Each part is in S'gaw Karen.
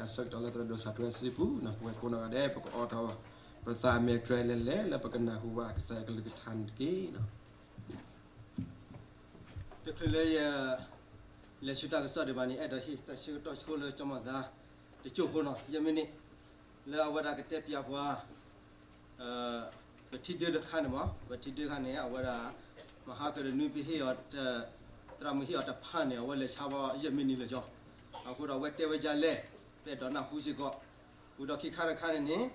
တၢ်ဆၢကတီၢ်လၢသရၣ်ဒိၣ်စၢ်ထွဲစုပူၤန့ၣ် ပဝဲကိးနီၢ်ဂၤဒဲး ပကအိးထီၣ် ပသးအမဲာ်တြဲၤလဲၤလဲၤ လၢပကနၢ်ဟူဘၣ်ကစၢ်ယွၤကလုၢ်ကထါန့ၣ်တက့ၢ်. တချုးလၢယ လဲၤဆူတၢ်ကစီၣ်ဒံးဘၣ်န့ၣ် အဲၣ်ဒိးဟ့ၣ်တၢ်ဆၢကတီၢ်ဆိလၢကၠီမီၤသး တစိၢ်ဖိနီၤ ယဲၢ်မံးနံး လၢအဝဲဒၣ်ကတဲပၠးပှၤ ပထံဒၢတခါန့ၣ်မး ပထံဒၢတခါန့ၣ် အဝဲဒၣ် မဟါကတနွံပဟ့ၣ်အီၤ သရၣ်မုၣ်ဟ့ၣ်အီၤတဖၣ်န့ၣ် အဝဲလဲၤဆါဘၣ်ယဲၢ်မံးနံးလၢာ်ကၠီ အဃိဒီးအဝဲတဲဝဲဒ်လဲၣ် ပအဲၣ်ဒိးနၢ်ဟူစ့ၢ်ကီး ဝံၤဒီးခံခါတခါန့ၣ်န့ၣ်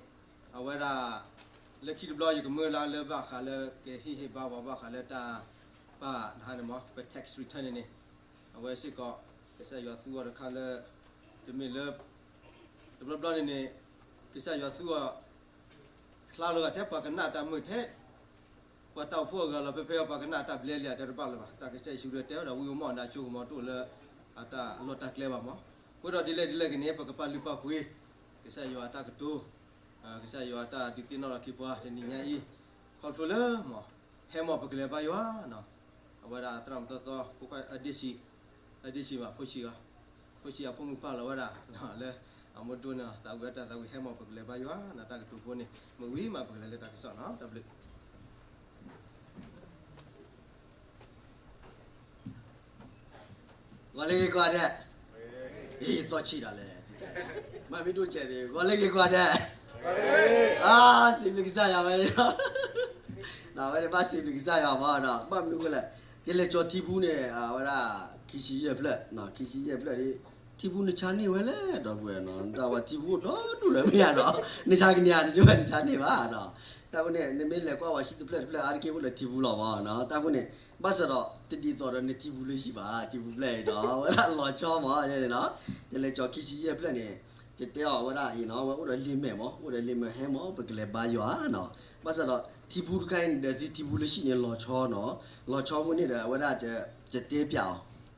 အဝဲဒၣ် လၢခံတဘျီယကမၢလၢလၢဘၣ်ဃးလၢကဟ့ၣ်ဟ့ၣ်ဘါဝဲဘၣ်ဃးလၢတၢ်ပာ်တခါန့ၣ်မး ပ tax return န့ၣ်န့ၣ် အဝဲစ့ၢ်ကီး ကစၢ်ယွၤသူအီၤတခါလၢ တမ့ၢ်လၢ တဘျီဘျီန့ၣ်န့ၣ် ကစၢ်ယွၤသူအီၤ ဖျါလီၤဂာ်ထဲပှၤကနၣ်တၢ်မုာ်ထဲ ပှၤတၢ်အိၣ်ဖှိၣ်အဂၤလီၤ ဖဲဖဲပှၤကနၣ်တၢ်ဘျဲလံဧါ တဲတဘၣ်လၢၤဘၣ် တၢ်ကစၢ်ယ့ၣ်ၡူးခရံာ်တဲဝဲဒၣ် ဝံဧိၤမီၣ်အီၤန့ၣ် အဆိကမိၣ်တအိၣ်လၢ အတၢ်လီၢ်တၢ်ကျဲဘၣ်မး အဃိဒီးဒ်လဲၣ်ဒ်လဲၣ်ဂ့ၤန့ၣ် ပကပာ်လုၢ်ပာ်ပှ့ၤ ကစၢ်ယွၤအတၢ်ကတိၤ ကစၢ်ယွၤအတၢ်ဒုးသ့ၣ်နီၣ်ထီၣ်က့ၤပှၤတနံၤညါအံၤ ခီဖျိလၢမး ဟဲမီၢ်ပကလဲၤဘါယွၤနီၤ အဝဲဒၣ်သရၣ်မုၣ်သီသီ ဖိခွါအဒ့ၣ်ဆံး အဒ့ၣ်ဆံးဘၣ် ဖိဆံးအီၤ ဖိဆံးအဖိမုၣ်ပာ်လီၤဝဲဒၣ် လၢ အမိၢ်ဒိၣ်န့ၣ် သးဝံၣ်အတၢ်သးဝံၣ်ဟဲမီၢ်ပကလဲၤဘါယွၤနီၤ တၢ်ကတိၤဖိန့ၣ် မ့ၢ်ဝံၤမးပကလဲၤလၢတၢ်ကစီၣ်နီၤ တၢ်ဘျုး ဂီၤလၢဂ့ၤကွၢ်ဒဲး, အ့ သီဆံးဒီးလဲၣ်, မ့မ့ၢ်ဒိၣ်စဲးသ့ၣ် ဂီၤလၢဂ့ၤကွၢ်ဒဲး, အါ စံးဘျုးကစၢ်ယွၤဝဲ, ဝဲဒၣ်ဘၣ်စံးဘျုးကစၢ်ယွၤမးဒီး ဘၣ်မနုၤအဃိလဲၣ်, ယလဲၤကၠီၤထံပူၤန့ၣ် အဝဲဒၣ် ခံဆံယဲၢ်ဖျၢၣ်, ခံဆံယဲၢ်ဖျၢၣ်ဒီး ထံပူၤနဆါန့ၢ်ဝဲလဲၣ် ဒီပုၢ်ဝဲၢ်နီၤ, နတၢ်ဝဲထံပူၤအိၣ်ဒီဒူၣ်ဒီးမ့ၢ်ဧါနီၤ, နဆါကန့ၢ်ဧါ နကၠိဝဲနဆါန့ၢ်ဘၣ်နီၤ, တၢ်ဃိန့ၣ် နမ့ၢ်လဲၤကွၢ်ဝဲဆံတဖျၢၣ်တဖျၢၣ်အါတက့ၢ်အိၣ်လၢထံပူၤလီၤမးနီၤ, တၢ်ဃိန့ၣ် ဘၣ်ဆၣ်ဒီး တဒ်သိးဒီးနထံပူၤလၢဟံၣ်ဘၣ်, ထံပူၤဖျၢၣ်အံၤဒီး အဝဲဒၣ်လီၤဆီမးန့ၣ်နီၤ, ယလဲၤကၠီၤခံဆံယဲၢ်ဖျၢၣ်န့ၣ် ယတဲအီၤဝဲဒၣ်အံၤနီၤ, အဝဲအိၣ်ဒီးလ့မဲာ်မး, အိၣ်ဒီးလ့မဲာ်ဟဲမး ပကလဲၤဘါယွၤနီၤ, ဘၣ်ဆၣ်ဒီး ထံပူၤတခါအံၤန့ၣ်ဒီး သုထံပူၤလၢဟံၣ်န့ၣ်လီၤဆီနီၤ, လီၤဆီအဃိန့ၣ်ဒီး အဝဲဒၣ် ယတဲပၠးအီ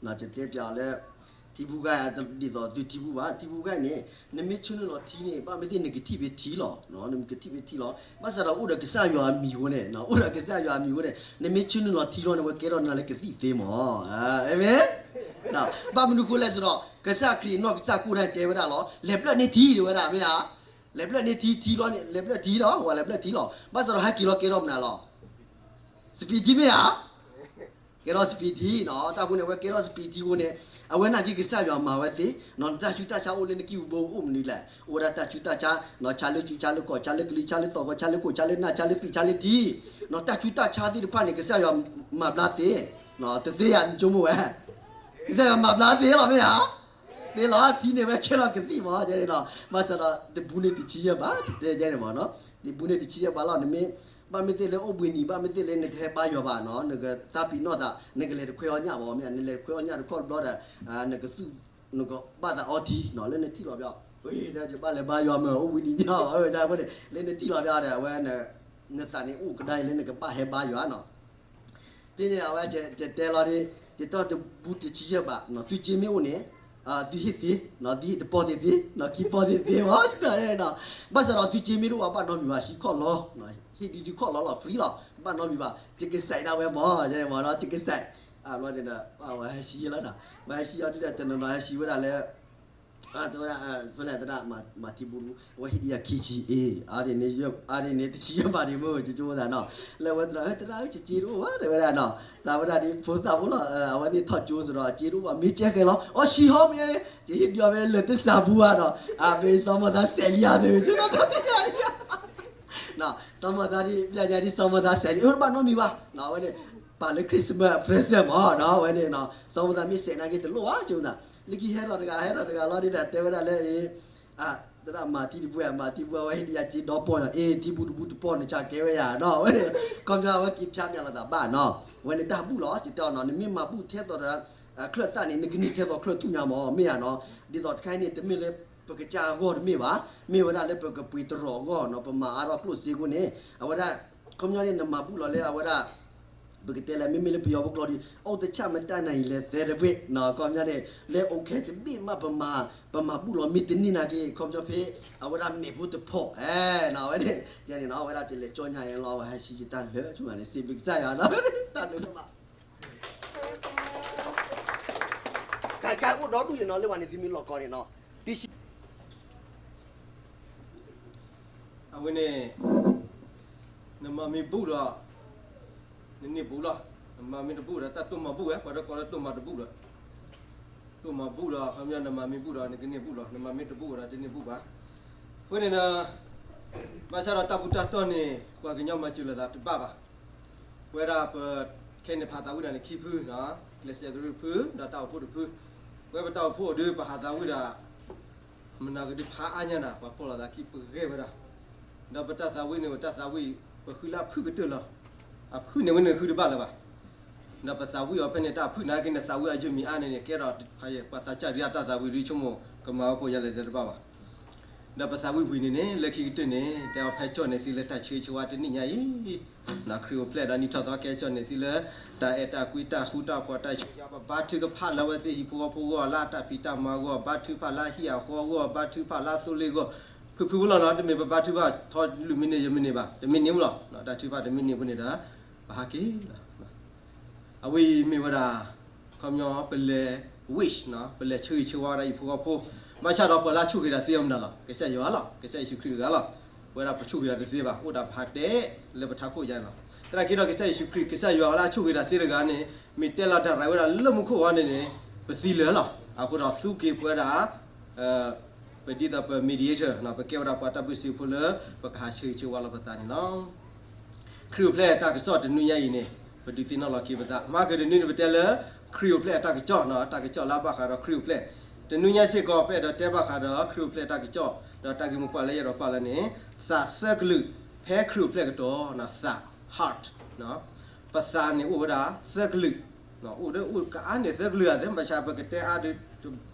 ၤ, ယတဲပၠးအီၤလၢ ထံပူၤခါအံၤ တဒ်သိးသုထံပူၤဘၣ်, ထံပူၤခါအံၤန့ၣ် နမ့ၢ်ဆၢနုာ်လီၤထံန့ၣ် ဘၣ်မ့ၢ်သ့ၣ်နကထံၣ်ဖဲထံလီၤ, နကထံၣ်ဖဲထံလီၤ, ဘၣ်ဆၣ်ဒီးအိၣ်ဒီးကစၢ်ယွၤအမံၤအဃိန့ၣ်, အိၣ်ဒီးကစၢ်ယွၤအမံၤအဃိန့ၣ် နမ့ၢ်ဆၢနုာ်လီၤထံလီၤန့ၣ် အဝဲကဲထီၣ်နၤလၢကသံၣ်သ့မး, အၤမ့ၣ် ဘၣ်မနုၤဃိလဲၣ်ဆိုတော့ ကစၢ်ခရံာ်နီၢ်ကစၢ်ကိၣ်တၢ်တဲဝဲဒၣ်လီၤ, လဲၤဘျၢၣ်န့ၢ်ထံ တဲဝဲဒၣ်မ့ၢ်ဧါ, လဲၤဘျၢၣ်န့ၢ်ထံ ထံလီၤန့ၣ် လဲၤဘျၢၣ်ထံလီၤ, ပှၤလဲၤဘျၢၣ်ထံလီၤ, ဘၣ်ဆၣ်ဒီးဟဲက့ၤလီၤကဲထီၣ်မနုၤလီၤ, စပံးထံမ့ၢ်ဧါ, ကဲထီၣ်စပံးထံနီၤ, တၢ်ဃိန့ၣ် အဝဲကဲထီၣ်စပံးထံအဃိန့ၣ် အဝဲနာ်က့ကစၢ်ယွၤမၤဝဲသ့, နတၢ်ဆူးတၢ်ဆါအိၣ်လၢနကံၢ်ပူၤဘိအိၣ်မနုၤလဲၣ်, အိၣ်ဝဲဒၣ်တၢ်ဆူးတၢ်ဆါ, ဆါလၢစု ဆါလၢကီၢ် ဆါလၢကလံၤ ဆါလၢသီၣ်ဂီၤ ဆါလၢကိၣ် ဆါလၢနၢ် ဆါလၢသွံၣ် ဆါလၢနၢ် ဆါလၢသံၣ်, တၢ်ဆူးတၢ်ဆါသ့ၣ်တဖၣ်န့ၣ် ကစၢ်ယွၤမၤဘျါသ့, တသ့ယၤနဆိကမိၣ်ဝဲ, ကစၢ်ယွၤမၤဘျါသ့လီၤမ့ၢ်ဧါ, သ့လီၤထံန့ၣ်ဝဲကဲထီၣ်ကသံၣ်မး, ဘၣ်ဆၣ်ဒီး တဘူးန့ၢ်တဆံယဲၢ်ဘး တတဲကဲန့ၣ်မး, တဘူးန့ၢ်တဆံယဲၢ်ဘးလီၤ, နမ့ၢ် ဘၣ်မ့ၢ်သ့ၣ်လၢအိၣ်ဘှံးနံၤ ဘၣ်မ့ၢ်သ့ၣ်လၢနတဟဲဘါယွၤဘၣ်နီၤ, နကသးပ့ၤနီၣ်သး နကလဲၤတခွဲအီၣ်ညၣ်မး, မ့ၢ်နလဲၤတခွဲအီၣ်ညၣ်တခီတဘျီဒီး နကသူၣ် နကဘၣ်သးအီထံနီၤ, လၢနထံၣ်လီၤဘၣ်, ယဘၣ်လဲၤဘါယွၤမ့ၢ်အိၣ်ဘှံးနံၤန့ၣ်, လၢနထံၣ်လီၤဘၣ်ဒီး အဝဲ နသးန့ၣ်အိၣ်ကဒါအံၤလၢနကဘၣ်ဟဲဘါယွၤနီၤ ဖဲန့ၣ် အဝဲယတဲလီၤဒ် ယတီၢ်တဘူးတဆံယဲၢ်ဘး, သုစ့မ့ၢ်အိၣ်န့ၣ် သုဟ့ၣ်သ့, သုဟ့ၣ်တပီၢ်သ့ၣ်သ့, ခံပီၢ်သ့ၣ်သ့မး, ဘၣ်ဆၣ်ဒီးသုစ့မ့ၢ်တအိၣ်ဘၣ် ဘၣ်နီတမံၤဘၣ်, ဟံးခီၣ်လီၤ, ဟ့ၣ်ဒုးဒုးခီၣ်လီၤလီၤ free လီၤ, ဘၣ်နီတမံၤဘၣ်, ယကစဲးဒၣ်ဝဲမး, ယမး ယကစဲး, ဘျီန့ၣ်ဒီး ပှၤဟဲဆံးလီၤ, ပှၤဟဲဆံးအီၤဒ်ဒီး တနီၤနီၤဟဲဆံးဝဲဒၣ်လၢ တဝဲဒၣ် ဖဲလဲၣ်သရၣ် မၤထံဘူတဘူ အဝဲဟ့ၣ်ဒံးယၤခံဆံအ့, အါဒ်န့ၣ် အါဒ်န့ၣ်တဆံယဲၢ်ဘးဒံးမ့ၢ် ကၠိကၠိသးနီၤ, လၢအဝဲသရၣ် သရၣ်ဧၢ ယစ့တအိၣ်ဘၣ် တဲဝဲဒၣ်နီၤ, သးဝဲဒၣ်ဒ်ဖိသၣ်ဖိလီၤ, အဝဲသ့ၣ်ထီၣ်ကၠိစ့ဒီး အစ့တအိၣ်ဘၣ် မ့ၢ်ကဲဃဲလီၤ, အီ ဆံးဟီမ့ၢ် ယဟ့ၣ်ဒုးအီၤဖဲလၢတစၢ်ဘူဧါနီၤ, အမ့ၢ်စီၤမီၢ်သးစဲးလံဧါ သ့ၣ် ကၠိနီၤ တၢ်တယၤအံၤ စီၤမီၢ်သးဒ် ပျၢ်ညါဒ်စီၤမီၢ်သးစဲးလံ အၢ တဘၣ်နီတမံၤဘၣ်, အဝဲန့ၣ် ပာ်လၢ Christmas present မးနီၤ, အဝဲန့ၣ်နီၤ စီၤမီၢ်သးမ့ၢ်စဲးနာ်က့တလိၣ်ဘၣ် ကၠိသး, လၢခံဟဲထီၣ်တဂၤ ဟဲထီၣ်တဂၤလီၤဒ်ဒီး တဲဝဲဒၣ်လၢအံၤ သရၣ်မၤထံတဘူ မၤထံဘူ အဝဲဟ့ၣ်ဒံးယၤစ့ဒီပီၢ်နီၤ, အ့ ထံဘူတဘူတပီၢ် နဆၢကဲဝဲယၤနီၤ, အဝဲန့ၣ် ခီပညီအဝဲက့ၤဖျါမးလိာ်သးဘၣ်နီၤ, အဝဲန့ၣ်တၢ်ဘူၣ်လီၤ ယတဲအီၤနီၤ, နမ့ၢ်မၤဘူၣ်ထဲသိးဒီး ချၢၣ်သၣ်န့ၣ် နကန့ၢ်ထဲသိးချၢၣ်ထူၣ်ညါမး မ့ၢ်ဧါနီၤ, ဒ်သိးတခါအံၤန့ၣ် တမ့ၢ်လၢပကစၢ်အဂီၢ်တမ့ၢ်ဘၣ်, မ့ၢ်ဝဲဒၣ်လၢပကပှ့ၤတရီးအဂီၢ်နီၤ, ပမၤအါထီၣ်ကျိၣ်စ့အဃိန့ၣ် အဝဲဒၣ် ခီပညီန့ၣ် နမၤဘူၣ်လီၤလၢအဝဲဒၣ် ပကတဲလဲၣ် မ့မ့ၢ်လၢပယီၤဖိကျိာ်ဒီး အုတ်တဆၣ်မတၤနၤအံၤလဲၤသဲတပှ့ၤနီၤ, ခီပညီန့ၣ် လၢအိၣ်ခဲတဘ့ၣ်မး ပမၤ ပမၤဘူၣ်လီၤမ့ၢ်တန့ၢ်နာ်က့ ခီပညီဖဲ အဝဲဒၣ်မဲာ်ဖိတဖီၣ် အဲ နီၤ အဝဲန့ၣ် ယဲန့ၣ်နီၤ အဝဲဒၣ်ကလဲၤကၠီညါအံၤလီၤ အဝဲဟဲဆံးယတၢ်လၢာ် ဆိန့ၣ် စံးဘျုးကစၢ်ယွၤနီၤ တၢ်ဘျုးဒိၣ်မး ကဲ ကဲ အိၣ်ဒီဒူၣ်န့ၣ်နီၤ လၢပှၤန့ၣ် သုမ့ၢ်လီၤကီန့ၣ်နီၤ သု အဝဲန့ၣ် နမၤမ့ၢ်ဘူၣ်ဒီး နန့ၢ်ဘူၣ်လီၤ. နမၤမ့ၢ်တဘူၣ်ဒီး တၢ်တိၢ်မၤဘူၣ်ဝဲ ပှၤတကိးလၢတိၢ်မၤတဘူၣ်ဒီး တိၢ်မၤဘူၣ်ဒီး ခီပညီ နမၤမ့ၢ်ဘူၣ်ဒီး နကန့ၢ်ဘူၣ်လီၤ. နမၤမ့ၢ်တဘူၣ်ဒီး တန့ၢ်ဘူၣ်ဘၣ်. အဃိန့ၣ်ဒီး ဘၣ်ဆၣ်ဒီးတၢ်ဘူၣ်တၢ်တီၢ်န့ၣ် ပှၤကညီမၤစၢၤလိာ်သးတဘၣ်ဘၣ်. ပဝဲဒၣ်ပ ခဲန့ၣ် ပဟးသးဝံၣ်ဒၣ်န့ၣ်ခံဖု, ကျဲးစၢးကရၢတဖု ဒီးတၢ်အိၣ်ဖှိၣ်တဖု. ပဝဲပတၢ်အိၣ်ဖှိၣ်အီၤဒီး ပဟးသးဝံၣ်ဒၣ် မနၤကဒုဖးအါညါနၤ ပှၤဖီၣ်လိာ်သးခံ ပဂဲၤဝဲဒၣ်. ဒီးပတၢ်သးဝံၣ်န့ၣ် ပတၢ်သးဝံၣ် ပဃုလၢအဖုၣ်ကတၢၢ်လီၤ. အဖုၣ်န့ၢ်ဝဲန့ၣ်ဃုတဘၣ်လၢၤဘၣ်. ဒီးပသးဝံၣ်အီၤဖဲန့ၣ် တၢ်ဖုၣ်နာ်က့န့ၣ် သးဝံၣ်အယုၢ်မံၤအါန့ၣ်န့ၣ် ကဲထီၣ် ပှၤသးစၢ်ဒုးအတၢ်သးဝံၣ်ဒုးဆိကမိၣ် ကမၤဝဲဖိယၤလဲၣ်တဘၣ်ဘၣ်. ဒီးပသးဝံၣ်ဝံၤန့ၣ်န့ၣ် လၢခံကတၢၢ်န့ၣ် တဲအီၤဖဲကၠီၣ်န့ၢ်သုလၢတၢ်ဆၢဂ့ၤဆၢဝါတနံၣ်ညါအံၤ, ခရံာ်အိၣ်ဖျဲၣ်ဒီးနံၣ်ထီၣ်သီ ကဲကၠီၣ်န့ၢ်သုလၢ တၢ်အဲၣ်တၢ်ကွံ တၢ်ဃူတၢ်ဖိး တၢ်ဆူညါ ပဘါထုကဖၣ်လၢအဝဲသ့ၣ်ဟံၣ်ဖိဃီဖိအဂီၢ် လၢအတၢ်ဖံးတၢ်မၤအဂီၢ် ဘါထုကဖၣ်လၢအဟံၣ်အဃီအဂီၢ် ဘါထုကဖၣ်လၢအသိလ့ၣ်အဂီၢ်, ဖုၣ်ဖုၣ်ဖိလီၤနီၤ တမ့ၢ်ပဘါထုကဖၣ်ထီလွံၢ်မံးနံး ယမံးနံးဘၣ် တမံးနံးမူလီၤ. တၢ်ထုကဖၣ်တမံးနံးဖိန့ၣ်ဒီး ပဟးက့ၤလီၤ. အဝဲအံၤမ့ၢ်ဝဲဒၣ် ခီပညီ ပလဲၤ wish နီၤ ပလဲၤဆၢဂ့ၤဆၢဝါဝဲဒၣ်ဟံၣ်ဖိဃီဖိ, ဘၣ်ဆၣ်ဒီးပှၤလၢအဆိၣ်ဂ့ၤတၢ်သ့အီၤမနုၤလီၤ. ကစၢ်ယွၤလီၤ. ကစၢ်ယ့ၣ်ၡူးခရံာ်တဂၤလီၤ. ပဝဲဒၣ်ပဆိၣ်ဂ့ၤတၢ်တသ့ဘၣ် အိၣ်ဒၣ်ပဟးတဲလၢပထးခိၣ်ယါန့ၣ်လီၤ. သနာ်က့ဒီးကစၢ်ယ့ၣ်ၡူးခရံာ် ကစၢ်ယွၤလၢအဆိၣ်ဂ့ၤတၢ်သ့တဂၤန့ၣ် မ့ၢ်တဲလီၤတၢ်ရဲၣ်ဝဲဒၣ်လၢမူခိၣ်ဝါန့ၣ်န့ၣ် ပသံလၢာ်လီၤ. အဃိဒီးသူက့ၤပဝဲဒၣ် ပဒ်သိးပ mediator ပကဲဝဲဒၣ်ပှၤတၢ်ဘျုးစံးဖိလၢ ပကဟးဆၢဂ့ၤဆၢဝါလီၤပသးန့ၣ်လီၤ. ခရံာ်အိၣ်ဖျဲၣ်အတၢ်ကစီၣ်တနွံညါအံၤန့ၣ် ပဒုးသ့ၣ်နီၣ်လီၤက့ၤပသး မၤကဒနွံန့ၣ် ပတဲလၢ ခရံာ်အိၣ်ဖျဲၣ်အတၢ်ကစီၣ်နီၤ တၢ်ကစီၣ်လၢအဘၣ်ဃးဒီးခရံာ်အိၣ်ဖျဲၣ်, တနွံညါစ့ၢ်ကီး ပအဲၣ်ဒိးတဲဘၣ်ဃးဒီးခရံာ်အိၣ်ဖျဲၣ်အတၢ်ကစီၣ် ဒီးတၢ်ဂ့ၢ်မိၢ်ပှၢ်လၢယအဲၣ်ဒိးပာ်လၢန့ၣ် သးသၢကလုာ် ဖဲခရံာ်အိၣ်ဖျဲၣ်ကတီၢ် သး heart ပသးန့ၣ်အိၣ်ဝဲဒၣ်သၢကလုာ်, အိၣ်ဒၣ်အိၣ်ကအါန့ၢ်သၢကလုာ်ဧါ သ့ၣ်မဘၣ်ဆၣ် ပကတဲအါ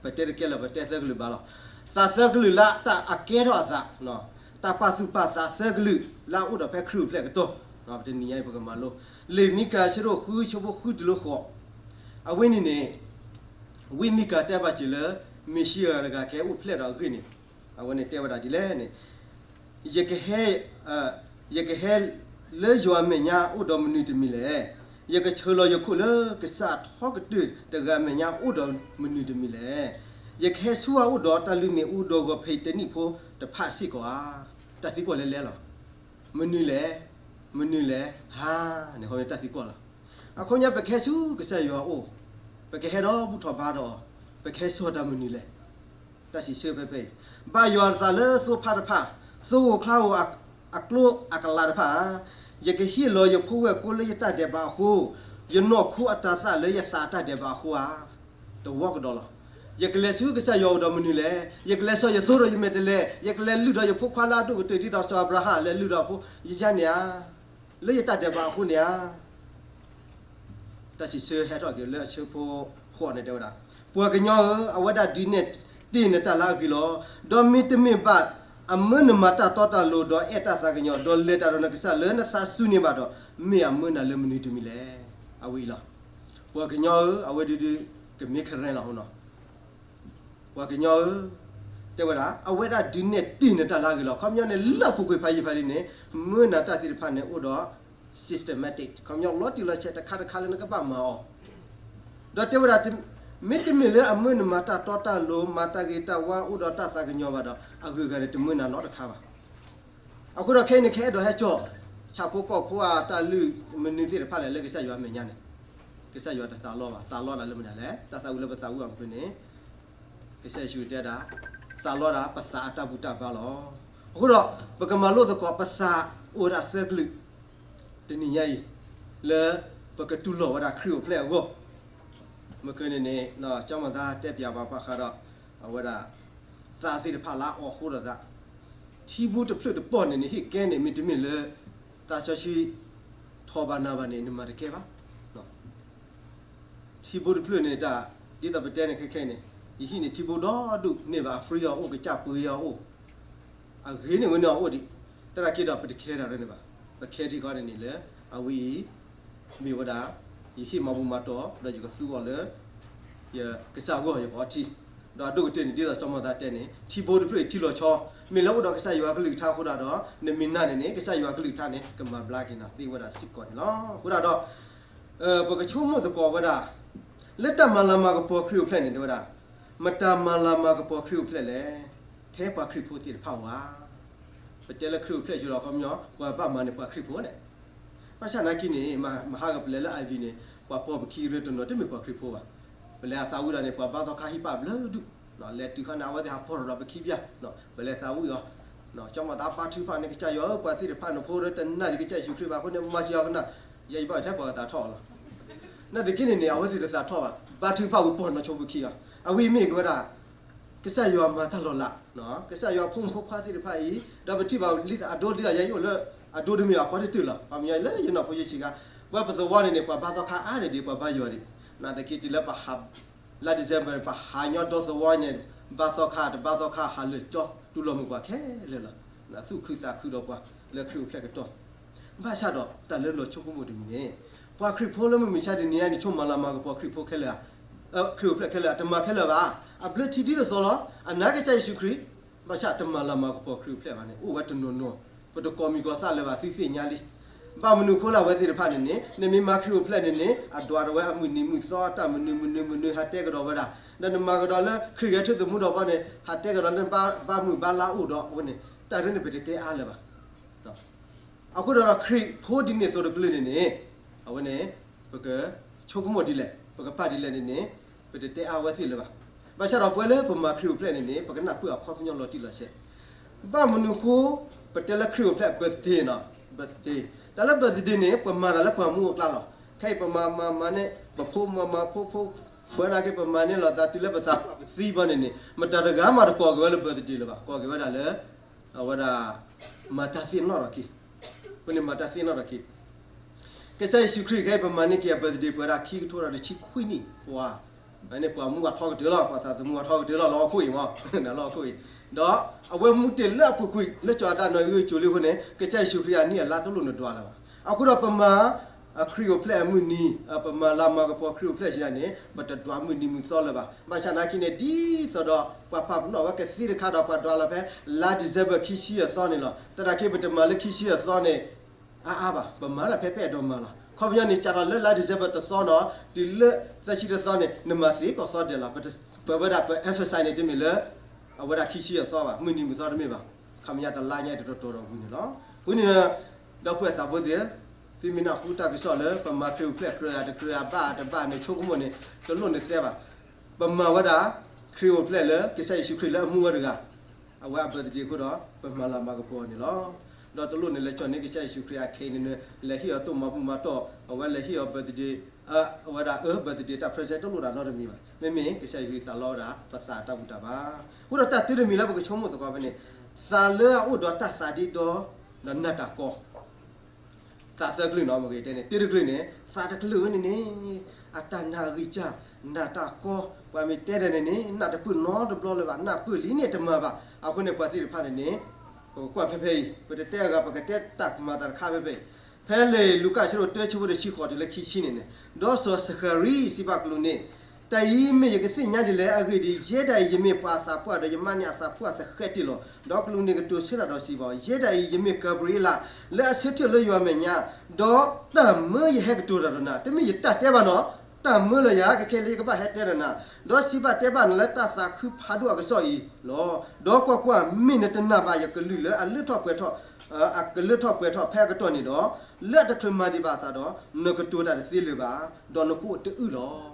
ပတဲတကဲလၢၤ ပတဲသၢကလုာ်ဘၣ်လီၤ. သးသၢကလုာ်လၢတၢ်အကဲထီၣ်အသး, တၢ်ပာ်သူၣ်ပာ်သးသၢကလုာ် လၢအအိၣ်ဒီးဖဲခရံာ်အိၣ်ဖျဲၣ်ကတီၢ်, ပတနံၤညါအံၤပကမၤလိ, လံာ်မံကၤအဆၢဒိၣ်ဃုဆၢဖိဃုတုၤလၢဃိး, အဝဲန့ၣ်န့ၣ် ဝံမံကၤတဲဘၣ်စၢၤလၢ မ့ၣ်ၡံအၤတဂၤကဟဲအိၣ်ဖျဲၣ်ဒီးအဂ့ၢ်န့ၣ်, အဝဲန့ၣ်တဲဝဲဒၣ်ဒ်လဲၣ်န့ၣ် ယကဟဲ, ယကဟဲလၢယွၤမဲာ်ညါအိၣ်ဒီးမနုၤတမံၤလဲၣ်. ယကဆှၢလီၤယခိၣ်လၢကစၢ်ထီကတၢၢ်တဂၤအမဲာ်ညါအိၣ်ဒီးမနုၤတမံၤလဲၣ်. ယကဟဲဆူအအိၣ်ဒီးတၢ်လုၢ်န့ၣ်အူဒီးဂီၤဖံးတနံၣ်ဖိတဖၣ်စ့ၢ်ကီးဧါ. တၢ်သံကွၢ်လဲၤလဲၤလီၤ. မနုၤလဲၣ်, မနုၤလဲၣ်, ဟါ, န့ၣ်ဃီမ့ၢ်တၢ်သံကွၢ်လီၤ. အခီပညီပကဟဲဆူကစၢ်ယွၤအအိၣ်, ပကဟဲဒီးဘူၣ်ထီၣ်ဘါထီၣ်အီၤ, ပကဟဲစိာ်တၢ်မနုၤလဲၣ်. တၢ်စံးဆၢဖဲဖဲအံၤ, ဘၣ်ယွၤအသးလၢသိဖါတဖၣ်, သိဂိၢ်ချါဂိၢ်အကျိအကလးတဖၣ်ဧါ. ယကဟ့ၣ်လီၤယဖိဝဲၢ်ကိလၢယတၢ်ဒဲးဘးအဃိ, ယနီၢ်ခိအတၤသၣ်လၢယသးအတၢ်ဒဲးဘးအဃိဧါ. တဝီကဒီးလီၤ. ယကလဲၤဆူကစၢ်ယွၤအိၣ်ဒီးမနုၤလဲၣ်. ယကလဲၤစိာ်ယသိဒီးယမဲာ်တဲၤလဲၤ, ယကလဲၤလုၢ်ဒီးယဖိခွါလၢအဒိၣ်ကတၢၢ်ဒ်သိးစီၤအၤဘြၤဟၣ်လဲၤလုၢ်ဒီးအဖိယါန့ၣ်ဧါ. လၢယတၢ်ဒဲးဘးအဃိန့ၣ်ဧါ. တၢ်စံးဆၢဟဲထီၣ်က့ၤလၢအဆၢဖိဃိးန့ၣ်တဲဝဲဒၣ်, ပှၤကညီဧၢ, အဝဲဒၣ်ဒုးနဲၣ်တ့ၢ်နတၢ်လၢအဂ့ၤလီၤ. ဒီးမ့တမ့ၢ်ဘၣ်အမၢနမၤတၢ်တီတၢ်လိၤ, ဒီးအဲၣ်တၢ်သးကညီၤ, ဒီးလဲၤတၢ်ဒီးနကစၢ်လၢနသးစူၤန့ၣ်ဘၣ်ဒီး, မ့ၢ်အမၢနၤလၢမနုၤတမံၤလဲၣ်. အဝဲအံၤလီၤ. ပှၤကညီဧၢ, အဝဲဒုးဒုးကမ့ၢ်ခဲရဲလီၤ. ပှၤကညီဧၢ, တဲဝဲဒၣ် အဝဲဒၣ်ဒုးနဲၣ်တ့ၢ်နတၢ်လၢအဂ့ၤလီၤ. ခီပညီန့ၣ် လၢအပူၤကွံာ်ဖးယံာ်ဖးလံန့ၣ် မၢနၤတၢ်သ့ၣ်တဖၣ်န့ၣ် အိၣ်ဒီး systematic ခီပညီလီၤတံၢ်လီၤဆဲးတခါတခါလၢနကဘၣ်မၤအီၤ, ဒီးတဲဝဲဒၣ် မ့တမ့ၢ်လၢအမၢနမၤတၢ်တီတၢ်လိၤ မၤတၢ်ဂ့ၤတၢ်ဝါ အိၣ်ဒီးတၢ်သးကညီၤဘၣ်ဒီး အဂုၤအဂၤန့ၣ် တမၢနၤနီတခါဘၣ်. အဃိဒီးခဲအံၤန့ၣ် ကအဲၣ်ဒိးဟဲစိာ် ဆၣ်ဖိကီၢ်ဖိအတၢ်လုၢ်မနုၤသ့ၣ်တဖၣ်လဲၣ် လၢကစၢ်ယွၤအမဲာ်ညါန့ၣ်, ကစၢ်ယွၤတသးလီဘၣ်. သးလီတၢ်လၢမနုၤလဲၣ်. တၢ်သးဝံၣ်လၢပသးဝံၣ်အီၤမနုၤန့ၣ် ကစၢ်ယ့ၣ်ၡူးတဲဒၣ် သးလီဒၣ်ပသးအတၢ်ဘူၣ်တၢ်ဘါလီၤ. အဃိဒီး ပကမၤလိသကိးပသးအိၣ်ဝဲဒၣ်သၢကလုာ် တနံၤညါအံၤ လၢပကတူၢ်လိာ်ဝဲဒၣ်ခရံာ်အိၣ်ဖျဲၣ်အဂီၢ်. မ့ၢ်ကန့ၣ်န့ၣ် ကၠီမၤသါတဲပၠးပှၤဘၣ်ဃးဒီး အဝဲဒၣ် သးသ့ၣ်တဖၣ်လၢအအိၣ်ဃိဒီးသး ထံဘိတဖျၢၣ်တပီၢ်န့ၣ် နဟ့ၣ်ကဲန့ၣ် မ့တမ့ၢ်လၢ သးစီဆှံထီၣ်ဘၣ်နၤဘၣ်န့ၣ် နမၤတကဲဘၣ်. ထံဘိတဖျၢၣ်န့ၣ်တၢ် ဒ်သိးပတဲန့ၣ်ခဲခဲအံၤန့ၣ် ယဟံၣ်န့ၣ်ထံဘိဒီဒူၣ်န့ၢ်ဘၣ် အ free အီၤအိၣ် ကစၢ်ပှ့ၤအီၤအိၣ် အဂ့ၤန့ၢ်ဝဲန့ၣ်အအိၣ်ဒံး. သနာ်က့ဒီးပတခဲတၢ်ရဲၣ်န့ၣ်ဘၣ်. ပခဲထံၣ်ဃီန့ၣ်န့ၣ်လၢ အဝဲအံၤ မ့ၢ်ဝဲဒၣ် ယဟ့ၣ်မၤဘူၣ်မၤတီၢ် ဒီးယကသူအီၤလၢ ယကစၢ်အဂီၢ် ယကအီထံ ဒီးအဒိၣ်ကတၢၢ်န့ၣ် ဒ်သိးစီၤမီၢ်သးတဲန့ၣ် ထံဘိတဖျၢၣ်အံၤထံလီၤဆီ မ့ၢ်လၢအိၣ်ဒီးကစၢ်ယွၤကလုၢ်ကထါအဃိဒၣ်ဒီး နမ့ၢ်နာ်န့ၣ်န့ၣ် ကစၢ်ယွၤကလုၢ်ကထါန့ၣ် ကမၤဘျါက့ၤနၤသ့ဝဲဒၣ်စ့ၢ်ကီးန့ၣ်လီၤ. အဃိဒၣ်ဒီး ပကဆိကမိၣ်သကိးဝဲဒၣ် လၢတၢ်မၤလၤမၤကပီၤခရံာ်အိၣ်ဖျဲၣ်န့ၣ် တဲဝဲဒၣ် မတၤမၤလၤမၤကပီၤခရံာ်အိၣ်ဖျဲၣ်လဲၣ်. ထဲပှၤခရံာ်ဖိသ့ၣ်တဖၣ်ဧါ. ပတဲလၢခရံာ်အိၣ်ဖျဲၣ်ဆူဒီး ခီပညီ ပှၤဘၣ်မၤန့ၣ် ပှၤခရံာ်ဖိန့ၣ်, ဘၣ်ဆၣ်နာ်က့န့ၣ် မဟါကပလဲၤလၢ I V န့ၣ် ပှၤပိာ်ပခံရၢတနီၤတမ့ၢ်ပှၤခရံာ်ဖိဘၣ်. ပလဲၤအသးဝံၣ်ဒီးန့ၣ် ပှၤဘါသီခါဟံၣ်ပာ်ဘျၢဒူၣ်, လဲၤတုၤခါန့ၣ် အဝဲသ့ၣ်ဟးဖီၣ်ထီၣ်ဒီးပခံဘၣ်, ပလဲၤသးဝံၣ်အီၤ, ကၠီမီၤသးဘါထုကဖၣ်န့ၣ် ကစၢ်ယွၤဧၢ ပှၤသ့ၣ်တဖၣ်န့ၣ်ဖိဒီးတနာ်ဒံးကစၢ်ယ့ၣ်ၡူးခရံာ်ဘၣ်အဃိန့ၣ် မၤစၢၤအီၤကနၣ်, ယဲယဘၣ်ထဲပှၤကသးထီၣ်အီၤလီၤ. နာ်သက့န့ၣ်န့ၣ် အဝဲသ့ၣ်တသးထီၣ်ဘၣ်, ဘါထုကဖၣ်ဝံၤပိာ်နီၣ်ဆိပခံအီၤ, အဝံၤမ့ၢ်ကဝဲဒၣ် ကစၢ်ယွၤမၤတၢ်လီၤလး, ကစၢ်ယွၤဖိမုၣ်ဖိခွါသ့ၣ်တဖၣ်အံၤ, ဒီးပထံၣ်ဘၣ်လံအဒိဒ်သိးယဲယအိၣ်လၢအဒိတမ့ၢ်ဘၣ် ပှၤတတုာ်လီၤ. ပှၤမံၤလၢယနီၢ်ဖိယဆံးခါ, ပဝဲပသဝီန့ၣ်န့ၣ် ပှၤဘါသီခါအါန့ၢ်ဒံးပှၤဘါယွၤဒံး, နာ်သက့တုၤလၢပဟး, လါ December န့ၣ် ပဟးညီဒီသဝီန့ၣ်, ဘါသီခါတဘါသီခါဟးလၢာ်ကၠီ တူၢ်လိာ်မုာ်ပှၤခဲလၢာ်လီၤ. သူၣ်ခုသးခုဒီးပှၤလၢခရံာ်အိၣ်ဖျဲၣ်ကတီၢ် ဘၣ်ဆၣ်ဒီးတၢ်လၢလီၤဆိကမိၣ်တမံၤန့ၣ်, ပှၤခရံာ်ဖိလၢမုၢ်မဆါတနံၤညါန့ၣ် ဆိကမိၣ်မၤလၤမၤကပီၤခရံာ်ဖိခဲလၢာ်ဧါ, ခရံာ်အိၣ်ဖျဲၣ်ခဲလၢာ်ဧါ, တမၤခဲလၢာ်ဘၣ်. အဘျုးထံဒ်သိးသိးလီၤ. အနာ်ကစၢ်ယ့ၣ်ၡူးခရံာ်, ဘၣ်ဆၣ်တမၤလၤမၤကပီၤခရံာ်အိၣ်ဖျဲၣ်ဘၣ်န့ၣ် အိၣ်ဝဲတနီၤနီၤ, ပတကိးမံၤကိးသၣ်လၢၤဘၣ် သုသ့ၣ်ညါလံ. ဘၣ်မနုၤအဃိလၢအဝဲသ့ၣ်တဖၣ်န့ၣ်န့ၣ် နမ့ၢ်မၤခရံာ်အိၣ်ဖျဲၣ်န့ၣ်န့ၣ် အဒွးဒီးဝဲအမုၢ်နံၤမုၢ်သီ တၢ်မနုၤမနုၤမနုၤဟးတဲကဒီးဝဲဒၣ်, ဒီးနမၤကဒီးလၢခရံာ်ဂဲၤထူသးမူဒီးဘီန့ၣ် ဟးတဲကဒီးလၢဘါမုၢ်ဘါလါအိၣ်ဒီးအဝဲန့ၣ် တၢ်ရ့န့ၣ်ပတတဲအါလၢၤဘၣ်. အဃိဒီးခရံာ်ဖိဒ်န့ၣ်အသိးတကလုာ်န့ၣ်န့ၣ်, အဝဲန့ၣ် ပကဆိကမိၣ်ဒ်လဲၣ် ပကပာ်ဒ်လဲၣ်န့ၣ်န့ၣ် ပတတဲအါဝဲသ့ၣ်လၢၤဘၣ်. ဘၣ်ဆၣ်ဒီးပဝဲလၢပမၤခရံာ်အိၣ်ဖျဲၣ်န့ၣ်န့ၣ် ပကနၢ်ပၢၢ်အခီပညီလီၤတံၢ်လီၤဆဲး, ဘၣ်မနုၤအဃိ ပတဲလၢခရံာ်အိၣ်ဖျဲၣ် birthday နီၤ, birthday, တၢ်လၢ birthday န့ၣ် ပမၤတၢ်လၢပှၢ်မူအကျါလီၤ. ခဲအံၤပမၤမၤမၤန့ၣ် ပဖိမၤမၤဖိဖိ, ပဝဲဒၣ်က့ၤပမၤန့ၢ်လိာ်သးတုၤလၢပသးပှၢ်ပသံဘီန့ၣ်န့ၣ် မတၤတဂၤမးတကိးက့ၤဝဲလၢ birthday လၢၤဘၣ်, ကိးက့ၤဝဲဒၣ်လၢ အဝဲဒၣ် မၤတၢ်သ့ၣ်နီၣ်ထီၣ်က့ၤ, အဃိန့ၣ်မၤတၢ်သ့ၣ်နီၣ်ထီၣ်က့ၤ ကစၢ်ယ့ၣ်ၡူးခရံာ်ခဲအံၤ ပမၤန့ၢ်က့ၤအ birthday ပှဲၤဒၣ်ခံကထိဒီးတဆံခွံနံၣ်ပှၤ, န့ၣ်ပှၢ်မူအထီကတၢၢ်လီၤ, ပှၤသးသမူအထီကတၢၢ်လီၤ လၢဟီၣ်ခိၣ်အံၤမး, လၢဟီၣ်ခိၣ်အံၤ, ဒီးအဝဲမူတ့ၢ်လၢအပူၤကွံာ် လၢကၠီၤအတၢ်နီၣ်ဂံၢ်ကၠိလံအဃိန့ၣ် ကစၢ်ယ့ၣ်ၡူးခရံာ်အနံၣ်အလါတလိၣ်နဒွးလၢၤဘၣ်. အဃိဒီးပမၤ အခရံာ်အိၣ်ဖျဲၣ်အမုၢ်နံၤ, ပမၤလၤမၤကပီၤခရံာ်အိၣ်ဖျဲၣ်ဆံးန့ၣ် ပတဒွးမုၢ်နံၤမုၢ်သီလၢၤဘၣ်. ဘၣ်ဆၣ်နာ်က့န့ၣ် ဒ်သိးဒီးပှၤပာ်ပနီၣ်ဝဲကသ့တခါဒီး ပှၤဒွးလီၤဖဲ လါ December ခံဆံအသီန့ၣ်လီၤ. သနာ်က့ပတမၤလၢခံဆံအသီန့ၣ် အါအါဘၣ်, ပမၤဒၣ်ဖဲပအဲၣ်ဒိးမၤလီၤ. ခီပညီန့ၣ် စးထီၣ်လၢလါ December တသီဒီး တုၤလၢသၢဆံတသီန့ၣ် နမၤသ့ကိးသီဒဲးလီၤ. ပဝဲဒၣ်ပ emphasize န့ၣ် တမ့ၢ်လၢ အဝဲဒၣ်ခံဆံအသီဘၣ်, မုၢ်နံၤမုၢ်သီတမ့ၢ်ဘၣ်, ခီပညီတလါညါတတီၤတီၤဒီးဝံၤန့ၣ်လီၤ. ဝံၤန့ၣ် ဒီပုၢ်ဝဲၢ်သးဖိသ့ၣ်, သုမ့ၢ်နၢ်ဟူတၢ်ကစီၣ်လၢ ပမၤခရံာ်အိၣ်ဖျဲၣ်ကြၢးယၤတကြၢးယၤ ဘၣ်တဘၣ်န့ၣ် ဆိကမိၣ်န့ၣ် တလိၣ်နသဲဘၣ်. ပမၤဝဲဒၣ် ခရံာ်အိၣ်ဖျဲၣ်လၢကစၢ်ယ့ၣ်ၡူးခရံာ်လၢအမူဝဲတဂၤ အဝဲအ birthday အဃိဒီး ပမၤလၤမၤကပီၤန့ၣ်လီၤ. ဒီးတလိၣ်န့ၣ်လဲၤကၠီၤန့ၢ်ကစၢ်ယ့ၣ်ၡူးခရံာ်အခဲအံၤန့ၣ် လဲၤဟ့ၣ်အီၤတိၢ်မၤဘူၣ်မၤတီၢ်, အဝဲလဲၤဟ့ၣ်အီၤ birthday, အဝဲဒၣ်အၢ birthday တၢ် present တလိၣ်တၢ်နီတမံၤဘၣ်. မ့မ့ၢ်ကစၢ်ယ့ၣ်ၡူးခရံာ်သးလီဝဲဒၣ် ပသးတၢ်ဘူၣ်တၢ်ဘါ. အဃိဒီးတၢ်တၢတမံၤလၢပကဆိကမိၣ်သကိးဖဲန့ၣ်, သးလၢအအိၣ်ဒီးတၢ်သးဒ့ဒီ ဒီးနၢ်တၢ်ကီ သးသၢကလုာ်နီၤ မ့ၢ်ဂ့ၤတဲန့ၣ် တၢတကလုာ်န့ၣ် သးတကလုာ်န့ၣ်န့ၣ် အတၢ်နာ်ဂံၢ်စၢ် နၢ်တၢ်ကီ, ပှၤမ့ၢ်တဲဒီးန့ၣ်န့ၣ် နၢ်တပၢၢ်နီတဘျီလၢၤဘၣ်, နၢ်ပၢၢ်လံန့ၣ်တမၤဘၣ်. အဃိန့ၣ် ပှၤသ့ၣ်တဖၣ်န့ၣ်န့ၣ် ပကကွၢ်ဖဲဖဲအံၤ ပတတဲအဂၤ ပကတဲတၢ်ကမၤသးတခါဖဲဖဲအံၤ, ဖဲလံာ်လူၤကၣ်အဆၢဒိၣ်တၢဆၢဖိတဆံဃိးတုၤလၢခံဆံန့ၣ်န့ၣ်, ဒီးစီၤစဃၤရံစံးဘၣ်ကလူးန့ၣ်, တၢ်အံၤမ့ၢ်ယကသ့ၣ်ညါဒ်လဲၣ်. အဂ့ၢ်ဒ်အံၤ, ယဲဒၣ်အံၤ ယမ့ၢ်ပှၤအသးပှၢ်ဒီး ယမါန့ၢ်အသးပှၢ်သဃဲးတ့ၢ်လီၤ. ဒီးကလူးန့ၣ်ကတိၤဆၢတၢ်ဒီးစံးဘၣ်အီၤ, ယဲဒၣ်အံၤ ယမ့ၢ်ကၤဘြံၤအ့လး လၢအဆၢထၢၣ်လၢယွၤမဲာ်ညါ, ဒီးတၢ်မၢယဟဲကတိၤတၢ်ဒီးနၤ, တမ့ၢ်ယတၢ်တဲဘၣ်နီၤ, တၢ်မၢလၢယၤ ကခဲလၢယကဘၣ်ဟဲတဲဒီးနၤ, ဒီးစံးဘၣ်တဲဘၣ်နၤလၢတၢ်သးခုဖးဒိၣ်အကစီၣ်အံၤလီၤ. ဒီးကွၢ်ကွၢ်, မ့ၢ်နတနာ်ဘၣ်ယကလုၢ်လၢအလၢထီၣ်ပှဲၤထီၣ် အကလၢထီၣ်ပှဲၤထီၣ်ဖဲအကတီၢ်န့ၣ်ဒီး, လၢအတချုးမၤဒံးဘၣ်အသးဒီး, နကတိၤတၢ်တသ့လၢၤဘၣ်, ဒီးနကအိၣ်တအုၣ်လီၤ.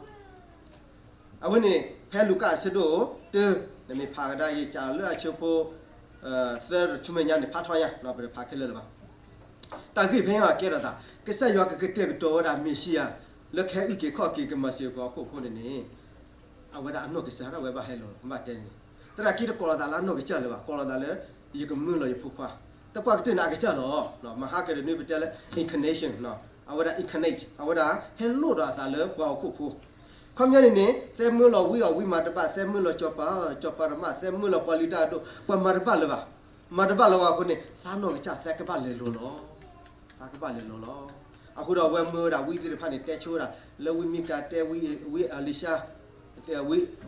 အဝဲန့ၣ် ဖဲလူၤကၣ်အဆၢဒိၣ်တၢ, နမ့ၢ်ဖးကဒါယကးလၢအဆၢဖိ သၢဆူမဲာ်ညါန့ၣ် ဖးထီညါ, ပတဖးခဲလၢာ်လၢၤဘၣ်. တၢ်ဂ့ၢ်ဖဲအံၤကဲထီၣ်သး ကစၢ်ယွၤကကတဲာ်ကတီၤဝဲဒၣ်မ့ၤၡံယၤ လၢကဟဲအုၣ်က့ၤခီၣ်က့ၤ ကမၤစၢၤက့ၤဟီၣ်ခိၣ်ဖိန့ၣ်န့ၣ်, အဝဲဒၣ်အနီၢ်ကစၢ်ဒၣ်ဝဲဘၣ်ဟဲလီၤ ဘၣ်တဲန့ၣ်, သနာ်က့တကိးလီၤသးလၢအနီၢ်ကစၢ်လၢၤဘၣ်, ကိးလီၤသးလၢ ယကမၢလီၤယဖိခွါ, တပှၢ်ကတၢၢ်န့ၣ်အကစၢ်လီၤ. မဟါကတနွံပတဲလၢ incarnation, အဝဲဒၣ် incarnate အဝဲဒၣ်ဟဲလိၣ်ဒီးအသးလၢပှၤဟီၣ်ခိၣ်ဖိ, ခီပညီန့ၣ်န့ၣ် သဲမၢလီၤဝံအီၣ်ဝံမၤတဘၣ်, သဲမၢလီၤစီၤပၤစီၤပၤတမၣ်, သဲမၢလီၤပှၤလုၢ်တၢ်အဒိၣ် ပှၤမၤတဘၣ်လၢၤဘၣ်, မၤတဘၣ်လၢၤဘၣ်အဃိန့ၣ် သးနီၢ်ကစၢ်သဲကဘၣ်လဲၤလီၤလီၤ, သးကဘၣ်လဲၤလီၤလီၤ. အဃိဒီးအဝဲမၢဝဲဒၣ်ဝံသ့ၣ်တဖၣ်န့ၣ် တဲဆိဝဲဒၣ် လၢဝံမံကၤတဲ, ဝံအလံၤၡါ,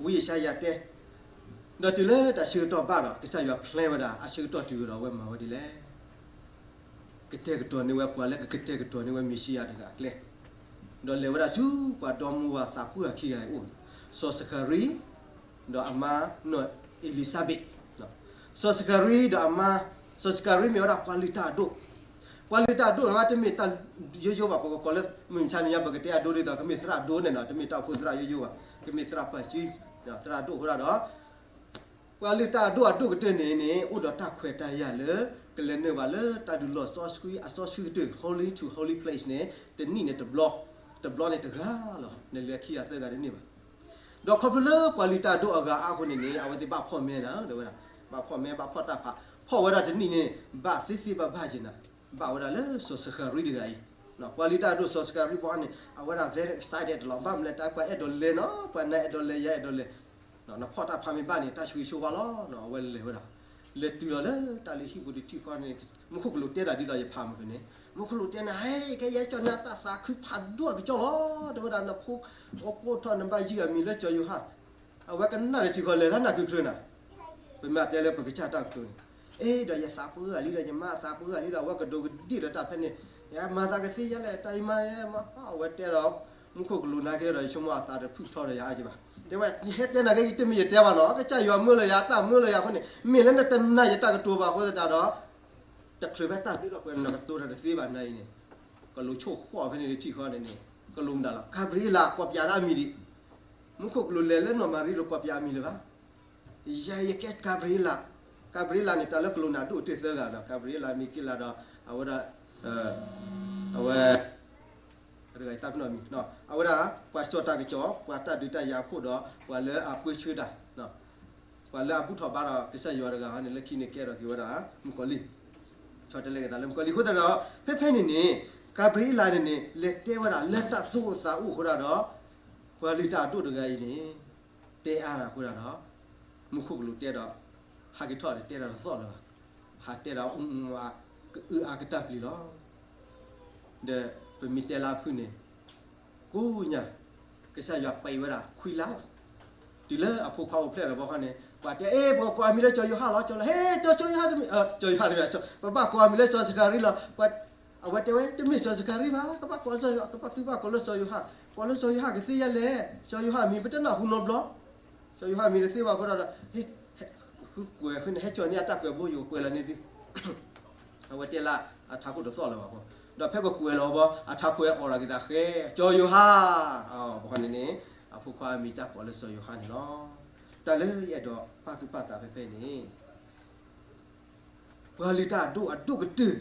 ဝံယၡါယၤတဲ, ဒီးတုၤလၢတၢ်ဆၢကတီၢ်ဘၣ်ဒီး ကစၢ်ယွၤ plan ဝဲဒၣ် အဆၢကတီၢ်တုၤဝဲဒီး အဝဲမၤဝဲဒ်လဲၣ်. ကတဲာ်ကတီၤန့ၢ်ဝဲပှၤလၢကကတဲာ်ကတီၤန့ၢ်ဝဲမ့ၤၡံယၤတဂၤအကျဲ, ဒီးလဲၤဝဲဒၣ်ဆူပှၤဒီမါဝၤသးပှၢ်ခံဂၤအအိၣ်, စီၤစဃၤရံ ဒီးအမါနီၢ်အ့လံၤစါဘ့း, စီၤစဃၤရံဒီးအမါ စီၤစကၤရံမ့ၢ်ဝဲဒၣ်ပှၤလုၢ်တၢ်အဒိၣ်, ပှၤလုၢ်တၢ်အဒိၣ်မ့ၢ်တမ့ၢ်တၢ်ယိယိဘၣ်, ပကကိးလၢ မုၢ်မဆါန့ၣ်ညါ ပကတဲအဒိဒ်သိး ကမ့ၢ်သရၣ်ဒိန့ၣ်နီၤ, တမ့ၢ်တၢ်အိၣ်ဖှိၣ်သရၣ်ယိယိဘၣ်, ကမ့ၢ်သရၣ်ပၢ်စု, သရၣ်ဒိၣ်အဃိဒၣ်ဒီး ပှၤလုၢ်တၢ်အဒိၣ်အဒိၣ်ကတၢၢ်န့ၣ်န့ၣ် အိၣ်ဒီးတၢ်ခွဲးတၢ်ယာ်လၢ ကလဲၤနုာ်ဘၣ်လၢတၢ်ဒုးလီၢ်စီဆှံအစီဆှံကတၢၢ် Holy to Holy Place န့ၣ် တနံၣ်န့ၣ်တဘျီ, တဘျီန့ၣ်တဂၤလီၤ, နလဲၤခံဂၤသၢဂၤတန့ၢ်ဘၣ်. ဒီးခီဖျိလၢပှၤလုၢ်တၢ်အဒိၣ်အဂၤအါအဃိန့ၣ်န့ၣ် အဝဲသ့ၣ်ဘၣ်ဖီၣ်မဲနၤ တဲဝဲဒၣ်, ဘၣ်ဖီၣ်မဲ ဘၣ်ဖီၣ်တၢ်ဖး, ဖီၣ်ဝဲဒၣ်တနံၣ်န့ၣ် ဘၣ်သ့သ့ဘၣ်ဘၣ်ယဲနၤ, ဘၣ်ဝဲဒၣ်လၢစီၤစကၤရံတဂၤအံၤ, ပှၤလုၢ်တၢ်အဒိၣ်စီၤစကၤရံဘီန့ၣ် အဝဲဒၣ် very excited လီၤ, ဘၣ်မနုၤလဲၣ် တၢ်ပှၤအဲၣ်ဒိးလဲၤနီၤ, ပှၤနၤအဲၣ်ဒိးလဲၤယၤအဲၣ်ဒိးလဲၤ, နဖီၣ်တၢ်ဖးမ့ၢ်ဘၣ်န့ၣ် တၢ်ဆိၣ်ဂ့ၤဆိၣ်ဝါလီၤ, အဝဲလဲၤဝဲဒၣ်, လဲၤတုၤလီၤလၢတၢ်လုၢ်ဟံၣ်ပူၤတထံၣ်ဃီန့ၣ် မူခိၣ်ကလူးတဲဒၣ်ဒ်သိးယဖးမုၢ်ကန့ၣ်, မူခိၣ်ကလူးတဲနၤ ဟဲ ခဲယဲၢ်ကၠီၣ်ညါတၢ်သးခုဖးဒိၣ်အကစၢ်လီၤ, တဲဝဲဒၣ် နဖိအိၣ်ဖှိၣ်ထီၣ်နဘၣ်ယုၢ်အမံၤလၢစီၤယိၤဟၣ်, အဝဲကနၣ်တထံၣ်ဃီလဲၤလၢနၢ်ကုၤချၢနၤ, ပမ့ၢ်တဲလၢပကစၢ်တၢ်ကတိၤန့ၣ်, အ့ဒီးယသးပှၢ်ဂၤလံဒီး ယမါအသးပှၢ်ဂၤလံဒီး အဝဲကဒိးကဒံၣ်ဒီးတၢ်ဖဲန့ၣ်, ယမၤသးကသ့ယဲလဲၣ် တၢ်အံၤမၤ, အဝဲတဲဒီး မူခိၣ်ကလူးနာ်က့ဒီး ယဆိကမိၣ်အသးတဖုၣ်ထီဒီးယၤအါက့ဘၣ်, တဲဝဲ ယဟဲတဲနၤက့ ယတမ့ၢ်ယတဲဘၣ်နီၤ, ကစၢ်ယွၤမၢလီၤယၤ တၢ်မၢလီၤယၤအဃိန့ၣ် မ့ၢ်လၢနတနာ်ယတၢ်ကတိၤဘၣ်အဃိသတးဒီး တချုးဖဲတၢ်ဘျုးထီၣ်ပှဲၤ နကတိၤတၢ်တသ့ဘၣ်နၤအံၤန့ၣ်, ကလူးဆိၣ်ဃီဖဲန့ၣ်တထံၣ်ဃီန့ၣ်န့ၣ်, ကလူးမတၤလီၤ ကၤဘြံၤအ့လး ကွီၢ်ပၠးလၢအမံၤဒံး, မူခိၣ်ကလူးလဲၤလၢနီၢ်မၤရံဒီးကွီၢ်ပၠးအမံၤလၢၤဘၣ်, ယၤယကဲကၤဘြံၤအ့လး, ကၤဘြံၤအ့လးန့ၣ် တၢ်လၢကလူးနၢ်ဒိၣ်တ့ၢ်သၢဂၤဒီး ကၤဘြံၤအ့လး မံၤက့လးဒီး အဝဲဒၣ် အဝဲ တဂၤအံၤသးပ့ၤနီၣ်မံၤ, အဝဲဒၣ် ပှၤစီၤတၢ်ကစီၣ် ပှၤတၢ်ဒုးတၢ်ယၤအခိၣ်ဒီး ပှၤလၢအပၢဆှၢတၢ်, ပှၤလၢအဘူၣ်ထီၣ်ဘါထီၣ်ကစၢ်ယွၤတဂၤန့ၣ် လၢခံန့ၣ်ကဲထီၣ်က့ၤဝဲဒၣ် မုၣ်ကီၤလံၢ်, ဆီတလဲက့ၤသးလၢမုၣ်ကီၤလံၢ်အဃိသတးဒီး ဖဲဖဲန့ၣ်န့ၣ် ကၤဘြံၤအ့လးန့ၣ်န့ၣ် လဲၤတဲဝဲဒၣ်လၢတၢ်သူၣ်အိၣ်သးအိၣ်အဃိသတးဒီး ပှၤလုၢ်တၢ်အဒိၣ်တဂၤအံၤန့ၣ် တဲအါတၢ်အဃိသတးဒီး မူခိၣ်ကလူးတဲဒီး ဟးက့ၤထီၣ်န့ၣ် တဲတၢ်တသီၣ်လၢၤဘၣ်, ဟးတဲဒီး ကအုၣ်အါကတၢၢ်ပျံၤလီၤ. ဒီးပမ့ၢ်တဲလၢအဖုၣ်န့ၣ် ကိးညါ ကစၢ်ယွၤပံးဝဲဒၣ်ခွံလါလီၤ. တုၤလၢအဖိခွါအိၣ်ဖျဲၣ်ထီၣ်ဘီခီန့ၣ် ပှၤတဲ အ့ ပကကိးအမံၤလၢစီၤယိၤဟၣ်လီၤ, စီၤလီၤ ဟဲ တၢ်စီၤယိၤဟၣ်တမ့ၢ် စီၤယိၤဟၣ်တမ့ၢ် ပဘၣ်ကိးအမံၤလၢစီၤစကၤရံလီၤ. အဝဲတဲဝဲ တမ့ၢ်စီၤစကၤရံဘၣ်, ကဘၣ်ကိးစီၤယိၤဟၣ်, ကဘၣ်သုဘၣ်ကိးလၢစီၤယိၤဟၣ်, ကိးလၢစီၤယိၤဟၣ်ကသ့ယဲလဲၣ်, စီၤယိၤဟၣ်အမံၤပတနၢ်ဟူနီတဘျီ, စီၤယိၤဟၣ်အမံၤတသ့ဘၣ်အဃိဒီး ဟဲ ဃုကွဲးဃုန့ၣ် ဟဲကၠီၤန့ၢ်အတၢ်ကွဲးဘိ ယကကွဲးလီၤန့ၢ်သု အဝဲတဲလၢအထးခိၣ်တသီၣ်လၢၤဘၣ်ဃိ, ဒီးဖဲကကွဲးလီၤဘီ အထးခိၣ်ဟဲအိးထီၣ်က့ၤသးဃဲ စီၤယိၤဟၣ်, ဘီန့ၣ်န့ၣ် အဖိခွါမံၤတၢ်ကိးလၢစီၤယိၤဟၣ်န့ၣ်လီၤ. တၢ်လၢယအဲၣ်ဒိးပာ်သူၣ်ပာ်သးဖဲဖဲန့ၣ် ပှၤလုၢ်တၢ်အဒိၣ်အဒိၣ်ကတၢၢ်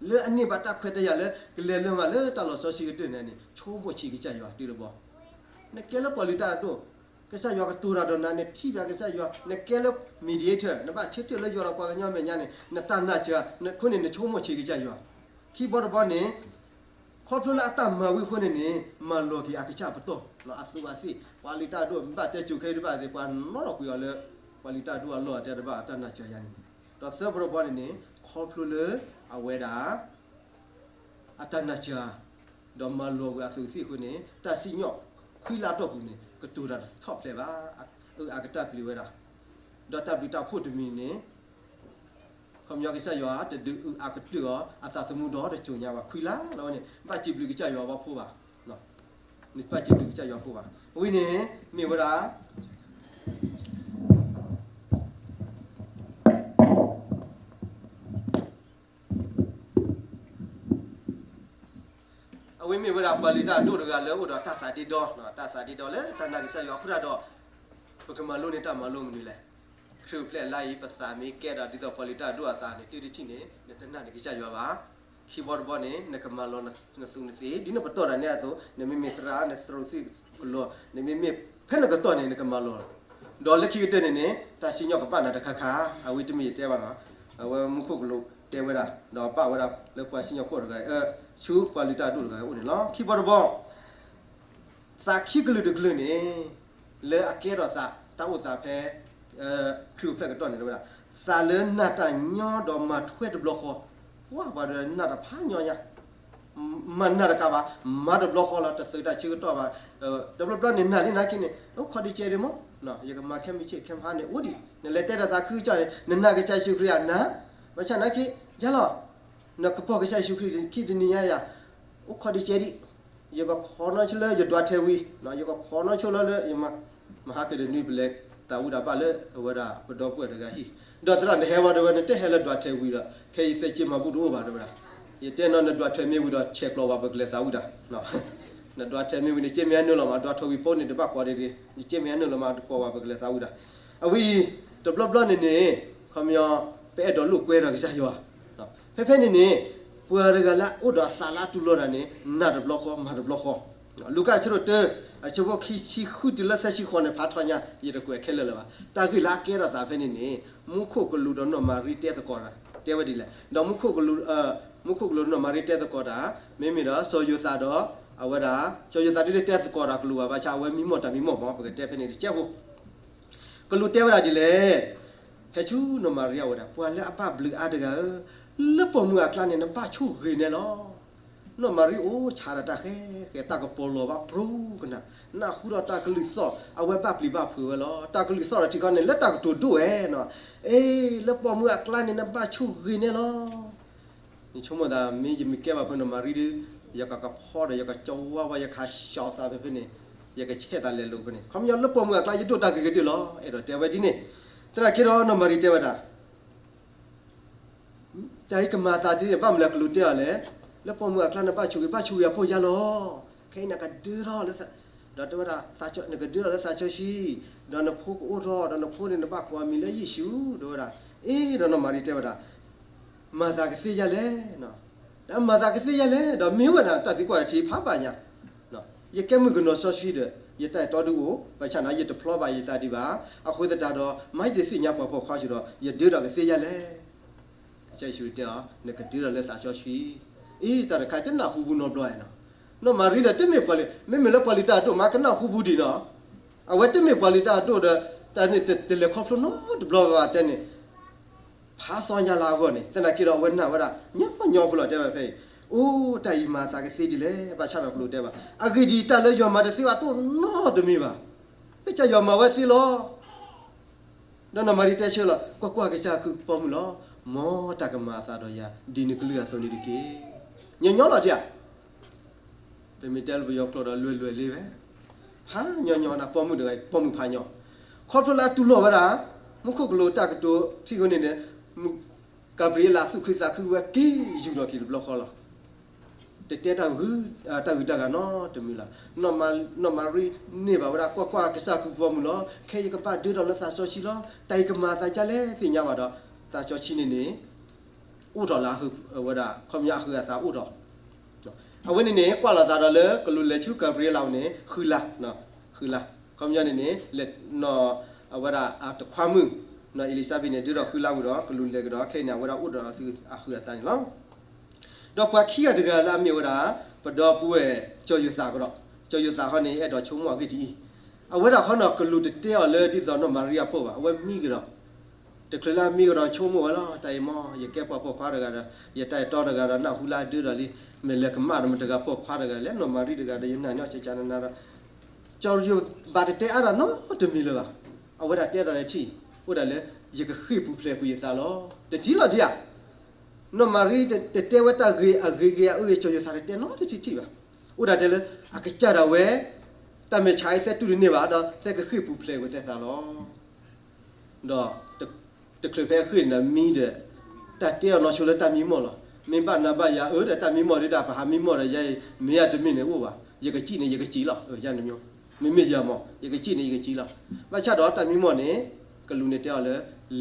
လၢအန့ၢ်ဘၣ်တၢ်ခွဲးတၢ်ယာ်လၢ ကလဲၤလၢမးလၢတၢ်လီၢ်စီဆှံကတၢၢ်န့ၣ်န့ၣ် ဆိကမိၣ်ဆံးကစၢ်ယွၤတုၤတဘီ နကဲလၢပှၤလုၢ်တၢ်အဒိၣ်, ကစၢ်ယွၤကတိၤတၢ်ဒီးနၤ နထံၣ်ဘၣ်ကစၢ်ယွၤ, နကဲလၢ mediator နဘၣ်ဆၢထၢၣ်လၢယွၤဒီးပှၤကညီမဲာ်ညါန့ၣ် နတၢ်နာ်စၢၤ, အဃိန့ၣ် နဆိကမိၣ်ဆံးကစၢ်ယွၤ, ခံဘီတဘီန့ၣ် ခီဖျိလၢအတၢ်မၤဝံၤအဃိန့ၣ်န့ၣ် မၤလီၤက့ၤအကစၢ်ပတီၢ်လီၤ. အသူးအသ့ၣ် ပှၤလုၢ်တၢ်အဒိၣ် ဘၣ်တဲစိၤခဲအံၤတဘၣ်သ့ၣ် ပှၤနီတကွံာ်အီၤလၢ ပှၤလုၢ်တၢ်အဒိၣ်အလီၢ်အတဲတဘၣ်အတၢ်နာ်စၢၤယၤန့ၣ်, ဒီးသၢဘီတဘီန့ၣ်န့ၣ် ခီဖျိလၢအဝဲဒၣ် အတၢ်နာ်စၢၤ ဒီးမၤလီၤကွံာ်အသူးအသ့ၣ်အဃိန့ၣ် တၢ်စံၣ်ညီၣ်ခွံလါအတီၢ်ပူၤန့ၣ် ကတိၤတၢ်တထီၣ်ဖျဲးဘၣ်, အအုၣ်အါကတၢၢ်ပျံၤဝဲဒၣ်, ဒီးတၢ်ဘျုးတၢ်ဖှိၣ်တမံၤန့ၣ် ခီပညီကစၢ်ယွၤတဒုးအုၣ်အါကတၢၢ်အီၤ အသးသမူဒီတစိၤညါဘၣ်, ခွံလါလီၤန့ၣ် ဘၣ်စံးဘျုးကစၢ်ယွၤအဘီဖိဘၣ်, နဘၣ်စံးဘျုးကစၢ်ယွၤဖိဘၣ်, အဝဲန့ၣ် မ့ၢ်ဝဲဒၣ် အဝဲမ့ၢ်ဝဲဒၣ်ပှၤလုၢ်တၢ်အဒိၣ်တဂၤလၢအိၣ်ဒီးတၢ်သးဒ့ဒီ, တၢ်သးဒ့ဒီလၢတၢ်နာ်ကစၢ်ယွၤအဃိဒီး ပကမၤလိန့ၢ်တၢ်မၤလိမနုၤလဲၣ်. ခရံာ်အိၣ်ဖျဲၣ်လါအံၤ ပသးမ့ၢ်ကဲဒီးဒ်သိးပှၤလုၢ်တၢ်အဒိၣ်အသးန့ၣ် တုၤတထံၣ်န့ၣ် နတနာ်န့ၢ်ကစၢ်ယွၤဘၣ်. ခံဘီတဘီန့ၣ် နကမၤလီၤနသူးနသ့ ဒ်နပတီၢ်ဒၣ်နဲအသိး နမ့မ့ၢ်သရၣ် နသရိာ်သ့ၣ်ကလီၤ နမ့မ့ၢ်ဖဲနကတီၢ်န့ၣ် နကမၤလီၤ ဒီးလၢခံကတၢၢ်န့ၣ်န့ၣ် တၢ်စံၣ်ညီၣ်ကဘၣ်နၤတခါခါ, အဝဲတမ့ၢ်ယတဲဘၣ်နီၤ, အဝဲမူခိၣ်ကလူးတဲဝဲဒၣ် ဒီးပာ်ဝဲဒၣ်လၢပှၤစံၣ်ညီၣ်ကွီၢ်တဂၤ ဆူပှၤလုၢ်တၢ်အဒိၣ်တဂၤအအိၣ်န့ၣ်လီၤ. ခံဘီတဘီ သးခံကလုာ်တကလုာ်န့ၣ် လၢအကဲထီၣ်သး တၢ်အိၣ်သးဖဲ ခရံာ်အိၣ်ဖျဲၣ်ကတီၢ်န့ၣ်ဝဲဒၣ် သးလၢနာ်တၢ်ညီဒီးမၤထွဲတဘျီဃီ, ဝဲပှၤဒီးနာ်တဖးညီညါ မၤနာ်တကးဘၣ် မၤတဘျီဃီလီၤ တသုးတၢ်ဆၢကတီၢ်ဘၣ်, တဘျီဘျီန့ၣ်နာ်လံနာ်က့န့ၣ် အိၣ်ခိးဒံးကဲဒံးမး, ယကမၤခဲမုၢ်ဆ့ၣ်ခဲမုၢ်ဟါန့ၣ် အိၣ်ဒံး နလဲၤတဲတၢ်သးခုကစီၣ်န့ၣ် နနာ်ကစၢ်ယ့ၣ်ၡူးခရံာ်ဧါ နၤ, ဘၣ်ဆၣ်နာ်က့ ယၤလီၤ နကပိာ်ကစၢ်ယ့ၣ်ၡူးခရံာ်ခံတနံၤညါယၤ, အိၣ်ခိးဒံးကဲဒံး, ယကခိးနီၢ်ဆိလၢယဒွးထဲဝံၤ, ယကခိးနီၢ်ဆိလၢလၢယမၤ မဟါကတနွံပလဲၤ သးဝံၣ်ဒၣ်ဘၣ်လၢအဝဲဒၣ်ပဒီပုၢ်ဝဲၢ်တဂၤဟံၣ်, ဒီးသရၣ်နဟဲဝံၤဒီးဝဲ နတဟဲလၢဒွးထၢၣ်ဝံၤဒီး ခဲအံၤသဲးက့မၤဘူၣ်တအိၣ်ဘၣ် တဲဝဲဒၣ်, ယတဲနီၤ နဒွးထၢၣ်မ့ၢ်ဝံၤဒီး ဆဲးကျိးဝဲပကလဲၤသးဝံၣ်ဒၣ်, နဒွးထၢၣ်မ့ၢ်ဝံၤန့ၣ် က့မ့ၢ်အနုာ်လီၤမး ဒွးထီၣ်ဝံၤဖိန့ၣ် တဘၣ်ကိးဒံးဒံး, နက့မ့ၢ်အနုာ်လီၤမး တကိးဝဲပကလဲၤသးဝံၣ်ဒၣ်, အဝဲအံၤ တဘျီဘျီန့ၣ်န့ၣ် ခီပညီ ပအဲၣ်ဒိးလိာ်ကွဲဒီးကစၢ်ယွၤ ဖဲဖဲန့ၣ်န့ၣ် ပှၤတဂၤလၢအအိၣ်ဒီးအသးလၢအတူၢ်လိာ်တၢ်န့ၣ် နာ်တဘျီဃီ မၤတဘျီဃီ, လူၤကၣ်အဆၢဒိၣ်တၢ အဆၢဖိခံဆံဃုတုၤလၢသၢဆံဃိးန့ၣ် ဖးထီညါ ယတကွဲးခဲလၢာ်လၢၤဘၣ်. တၢ်ဂ့ၢ်လၢအကဲထီၣ်သးဖဲန့ၣ်န့ၣ် မူခိၣ်ကလူးဒီးနီၢ်မၤရံတဲသကိးတၢ် တဲဝဲဒ်လဲၣ်, ဒီးမူခိၣ်ကလူး မူခိၣ်ကလူးနီၢ်မၤရံတဲသကိးတၢ် မ့မ့ၢ်ဒီးစီၤယိၤသးဒီး အဝဲဒၣ် စီၤယိၤသးဒ်တဲသကိးတၢ်ကလူးဘၣ် ဘၣ်ဆၣ်အဝဲမံမီၢ်တၢ်မံမီၢ်မး ပကတဲဖဲန့ၣ်တကဲဖိ ကလူးတဲဝဲဒၣ်ဒ်လဲၣ်, ဟဲဆူနီၢ်မၤရံအဝဲဒၣ် ပှၤလၢအဘၣ်ဘျုးအါတဂၤဧၢ, လၢပိာ်မုၣ်အကျါန့ၣ် နဘၣ်ဆိၣ်ဂ့ၤနဲလီၤ. နီၢ်မၤရံအိၣ်ဆါဒၣ်တၢ်ဃဲဃဲ တၢ်ကပီၤလီၤဘၣ်ပြူကနၣ်, နၢ်ဟူဒီးတၢ်ကလုၢ်သီၣ် အဝဲဘၣ်ပျံၤဘၣ်ဖုးဝဲလီၤ. တၢ်ကလုၢ်သီၣ်ဒီးထံခီန့ၣ် လၢတၢ်ကတိၤဒိၣ်ဝဲနီၤ, အ့ လၢပိာ်မုၣ်အကျါန့ၣ် နဘၣ်ဆိၣ်ဂ့ၤနဲလီၤ. ယဆိကမိၣ်သး မ့ၢ်ယမ့ၢ်ကဲဘၣ်ဖဲနီၢ်မၤရံဒီး ယကကဖီဒီး ယကကၠီဝါဝါ ယကဟးဆှီသးဖဲဖဲန့ၣ်, ယကဆဲးသးလဲၤလိာ်ဖဲန့ၣ်, ခီပညီလၢပိာ်မုၣ်အကျါ ယဒိၣ်တၢ်ဂ့ၤကတၢၢ်လီၤ. အဲၣ်ဒိးတဲဝဲဒ်န့ၣ်, သနာ်က့ဒီးနီၢ်မၤရံတဲဝဲဒၣ် တၢ်အံၤကမၤသးဒ် ဘၣ်မနုၤလၢကလူးတဲအီၤလဲၣ်, လၢပိာ်မုၣ်အကျါနဘၣ်ဆိၣ်ဂ့ၤ ဘၣ်ဆိၣ်ဂ့ၤအဖိယါလီၤ. ခဲအံၤန့ၣ် ကဒၢထီၣ်လၢ ဒီးတဲဝဲဒၣ် နကဒၢထီၣ်လၢသးစီဆှံ, ဒီးနဖိကအိၣ်ထီၣ်, ဒီးနဖိန့ၣ်နဘၣ်ကိးအမံၤလၢယ့ၣ်ၡူး တဲဝဲဒၣ်. အ့ ဒီးနီၢ်မၤရံတဲဝဲဒၣ် မၤသးကသ့ယါလဲၣ်, ဒီးမၤသးကသ့ယါလဲၣ်, ဒီးမ့ၢ်ဝဲဒၣ်တၢ်သံကွၢ်ထံဖးဘၣ်ညါ, ယကဲမုၣ်ကနီၤစီဆှံဒီး ယတၢ်အဲၣ်တီဒုအိၣ်, ဘၣ်ဆၣ်န့ၣ် ယတဖျီဘၣ်ယသးဒံးဘၣ်, အဃိသတးဒီး မ့ၢ်ယတသ့ၣ်ညါပှၤပိာ်ခွါဆိဒီး ယဒၢထီၣ်ကသ့ယါလဲၣ်. ကစၢ်ယ့ၣ်ၡူးတဲအီၤ နကဒၢထီၣ်လၢသးစီဆှံ. အ့ တၢ်တခါတနၢ်ဟူဘူးနီတဘျီနီၤ, နီၢ်မၤရံဒီးတမ့ၢ်ပှၤလၢ မ့မ့ၢ်လၢပှၤလုၢ်တၢ်အဒိၣ်မး ကနၢ်ဟူဘူးဒံးနီၤ, အဝဲတမ့ၢ်ပှၤလုၢ်တၢ်အဒိၣ်ဒီး တၢ်န့ၣ်တလဲၤခီဖျိနီတဘျီဘၣ်တဲန့ၣ် ဖးသီညါလၢအဂီၢ်န့ၣ် သနာ်က့ဒီးအဝဲနာ်ဝဲဒၣ် ညီညီဖိလီၤ တဲဝဲဖဲအံၤ, အိ တၢ်အံၤမၤသးကသ့ဒ်လဲၣ်, ဘၣ်ဆၣ်ဒီးကလူးတဲဘၣ်, အဂ့ၢ်ဒ်အံၤ တၢ်လၢယွၤမၤတသ့ဘၣ်တအိၣ်နီတမံၤဘၣ်, ကစၢ်ယွၤမၤဝဲသ့လီၤ. ဒီးနီၢ်မၤရံတဲဆၢလီၤ, ကွၢ်ကွၢ်, ကစၢ်အကုၢ်ပိာ်မုၣ်လီၤ, မ်တၢ်ကမၤအသးဒီးယၤ ဒ်နကလုၢ်အသိးန့ၣ်တက့ၢ်. ညီညီလီၤတံၢ်ဧါ. ပမ့ၢ်တဲလၢပယီၤကျိာ်ဒီးလွဲၢ်လွဲၢ်လံဝဲ, ဖးညီညီနၤ ပိာ်မုၣ်တဂၤအံၤ ပိာ်မုၣ်ဖးညီ, ခီဖျိလၢအတူၢ်လိာ်ဝဲဒၣ် မူခိၣ်ကလူးတၢ်ကတိၤထံဃိန့ၣ်န့ၣ်, ကၤဘြံၤအ့လးသူၣ်ခုသးခုဝဲက့ၤယူၢ်ထီၣ်က့ၤတဘျီဃီလီၤ. တတဲတၢ်ဂုၤ, တၢ်ဂုၤတၢ်ဂၤနီတမံၤလီၤ. နီၢ်မၤရံန့ၢ်ဘၣ်ဝဲဒၣ် ကွၢ်ကွၢ်, ကစၢ်အကုၢ်ပိာ်မုၣ်လီၤ, ခဲအံၤယကဘၣ်ဒၢထီၣ်လၢသးစီဆှံလီၤ. တၢ်အံၤကမၤသးဒ်လဲၣ်သ့ၣ်ညါဘၣ်ဒီး သးစီဆှံန့ၣ်န့ၣ် အိၣ်ထီၣ်လၢအဝဲဒၣ် ခီပညီအဟုးအသးအိၣ်ထီၣ်. အဝဲန့ၣ်န့ၣ် ကွၢ်လိာ်သးဒီးလၢကလူးလဲၤဆူကၤဘြံၤအ့လးန့ၣ် ဃုလါ, ဃုလါ, ခီပညီန့ၣ်န့ၣ် အဝဲဒၣ်တခွါမုၣ်, အ့လံၤၡါဘ့းန့ၣ် ဒၢထီၣ်ဃုလါဝံၤဒီး ကလူးလဲၤကဒီး ခဲအံၤန့ၣ် အဝဲဒၣ်အိၣ်ဒီးအဟုးအသးန့ၣ်လီၤ. ဒီးပှၤခံဂၤတဂၤလၢအမ့ၢ်ဝဲဒၣ် ပဒီပုၢ်ဝဲၢ် စီၤယိၤသးကဒီး, စီၤယိၤသးခီန့ၣ် အဲၣ်ဒိးဆိကမိၣ်အဂ့ၢ်ဒ်အံၤ, အဝဲဒၣ်ခီန့ၣ် ကလူးတတဲအီၤလၢဒ်သိးနီၢ်မၤရံအပိၢ်ဘၣ်, အဝဲမံကဒီး တချုးလၢအမံကဒီးဆိကမိၣ်ဝဲလီၤ, တၢ်အံၤမ့ၢ် ယကဲပှၤပိာ်ခွါတဂၤဒီး ယတၢ်အဲၣ်တီတဂၤဒီး နၢ်ဟူလၢအဒၢဒီးလံ, မ့ၢ်လဲၤကမၣ်ဒီးမတဂၤပိာ်ခွါတဂၤလဲၣ်, နီၢ်မၤရံတဂၤဒီး ယနာ်န့ၢ်အီၤကကနနဒီး စီၤယိၤသးတတဲအါတၢ်နီတမံၤလၢၤဘၣ်. အဝဲဒၣ်တဲဒၣ်လၢထံၣ်, အိၣ်ဒၣ်လၢ ယကဃ့ၢ်ပူၤဖျဲးကွံာ်ယသးလီၤ. တထံၣ်လီၤဒံးဧါ. နီၢ်မၤရံတတဲဝဲတၢ်ဂ့ၤအဂ့ၤဂ့ၤအအၢ စီၤယိၤသးတတဲနီတထံၣ်ထံၣ်ဘၣ်. အိၣ်ဒၣ်တဲလၢ အကစၢ်ဒၣ်ဝဲ တၢ်မဲာ်ဆှးအံၤသဲတူၢ်တန့ၢ်ဘၣ်ဒီး သဲကဃ့ၢ်ပူၤဖျဲးကွံာ်သဲသးလီၤ. ဒီး တချုးဖဲအဃ့ၢ်န့ၣ်ဒီးမံဒီး တၢ်တဲအီၤနီၤဆိလၢတၢ်မံမီၢ်လီၤ. မ့ၢ်ဘၣ်နၤဘၣ်ယၤအၢ ဒီးတၢ်မံမီၢ်ဒ်တၢ်ပဟးမံမီၢ်ဒီး ယၤအံၤ မ့ၢ်ယၤတမ့ၢ်န့ၣ်အိၣ်ဘၣ်. ယကစံးန့ၣ် ယကစံးလီၤ. ယၤန့ၣ်မ့ၢ် မ့မ့ၢ်ယၤမီၢ် ယကစံးန့ၣ် ယကစံးလီၤ. ဘၣ်ဆၣ်ဒီးတၢ်မံမီၢ်န့ၣ် ကလူးန့ၣ်တဲအီၤလၢ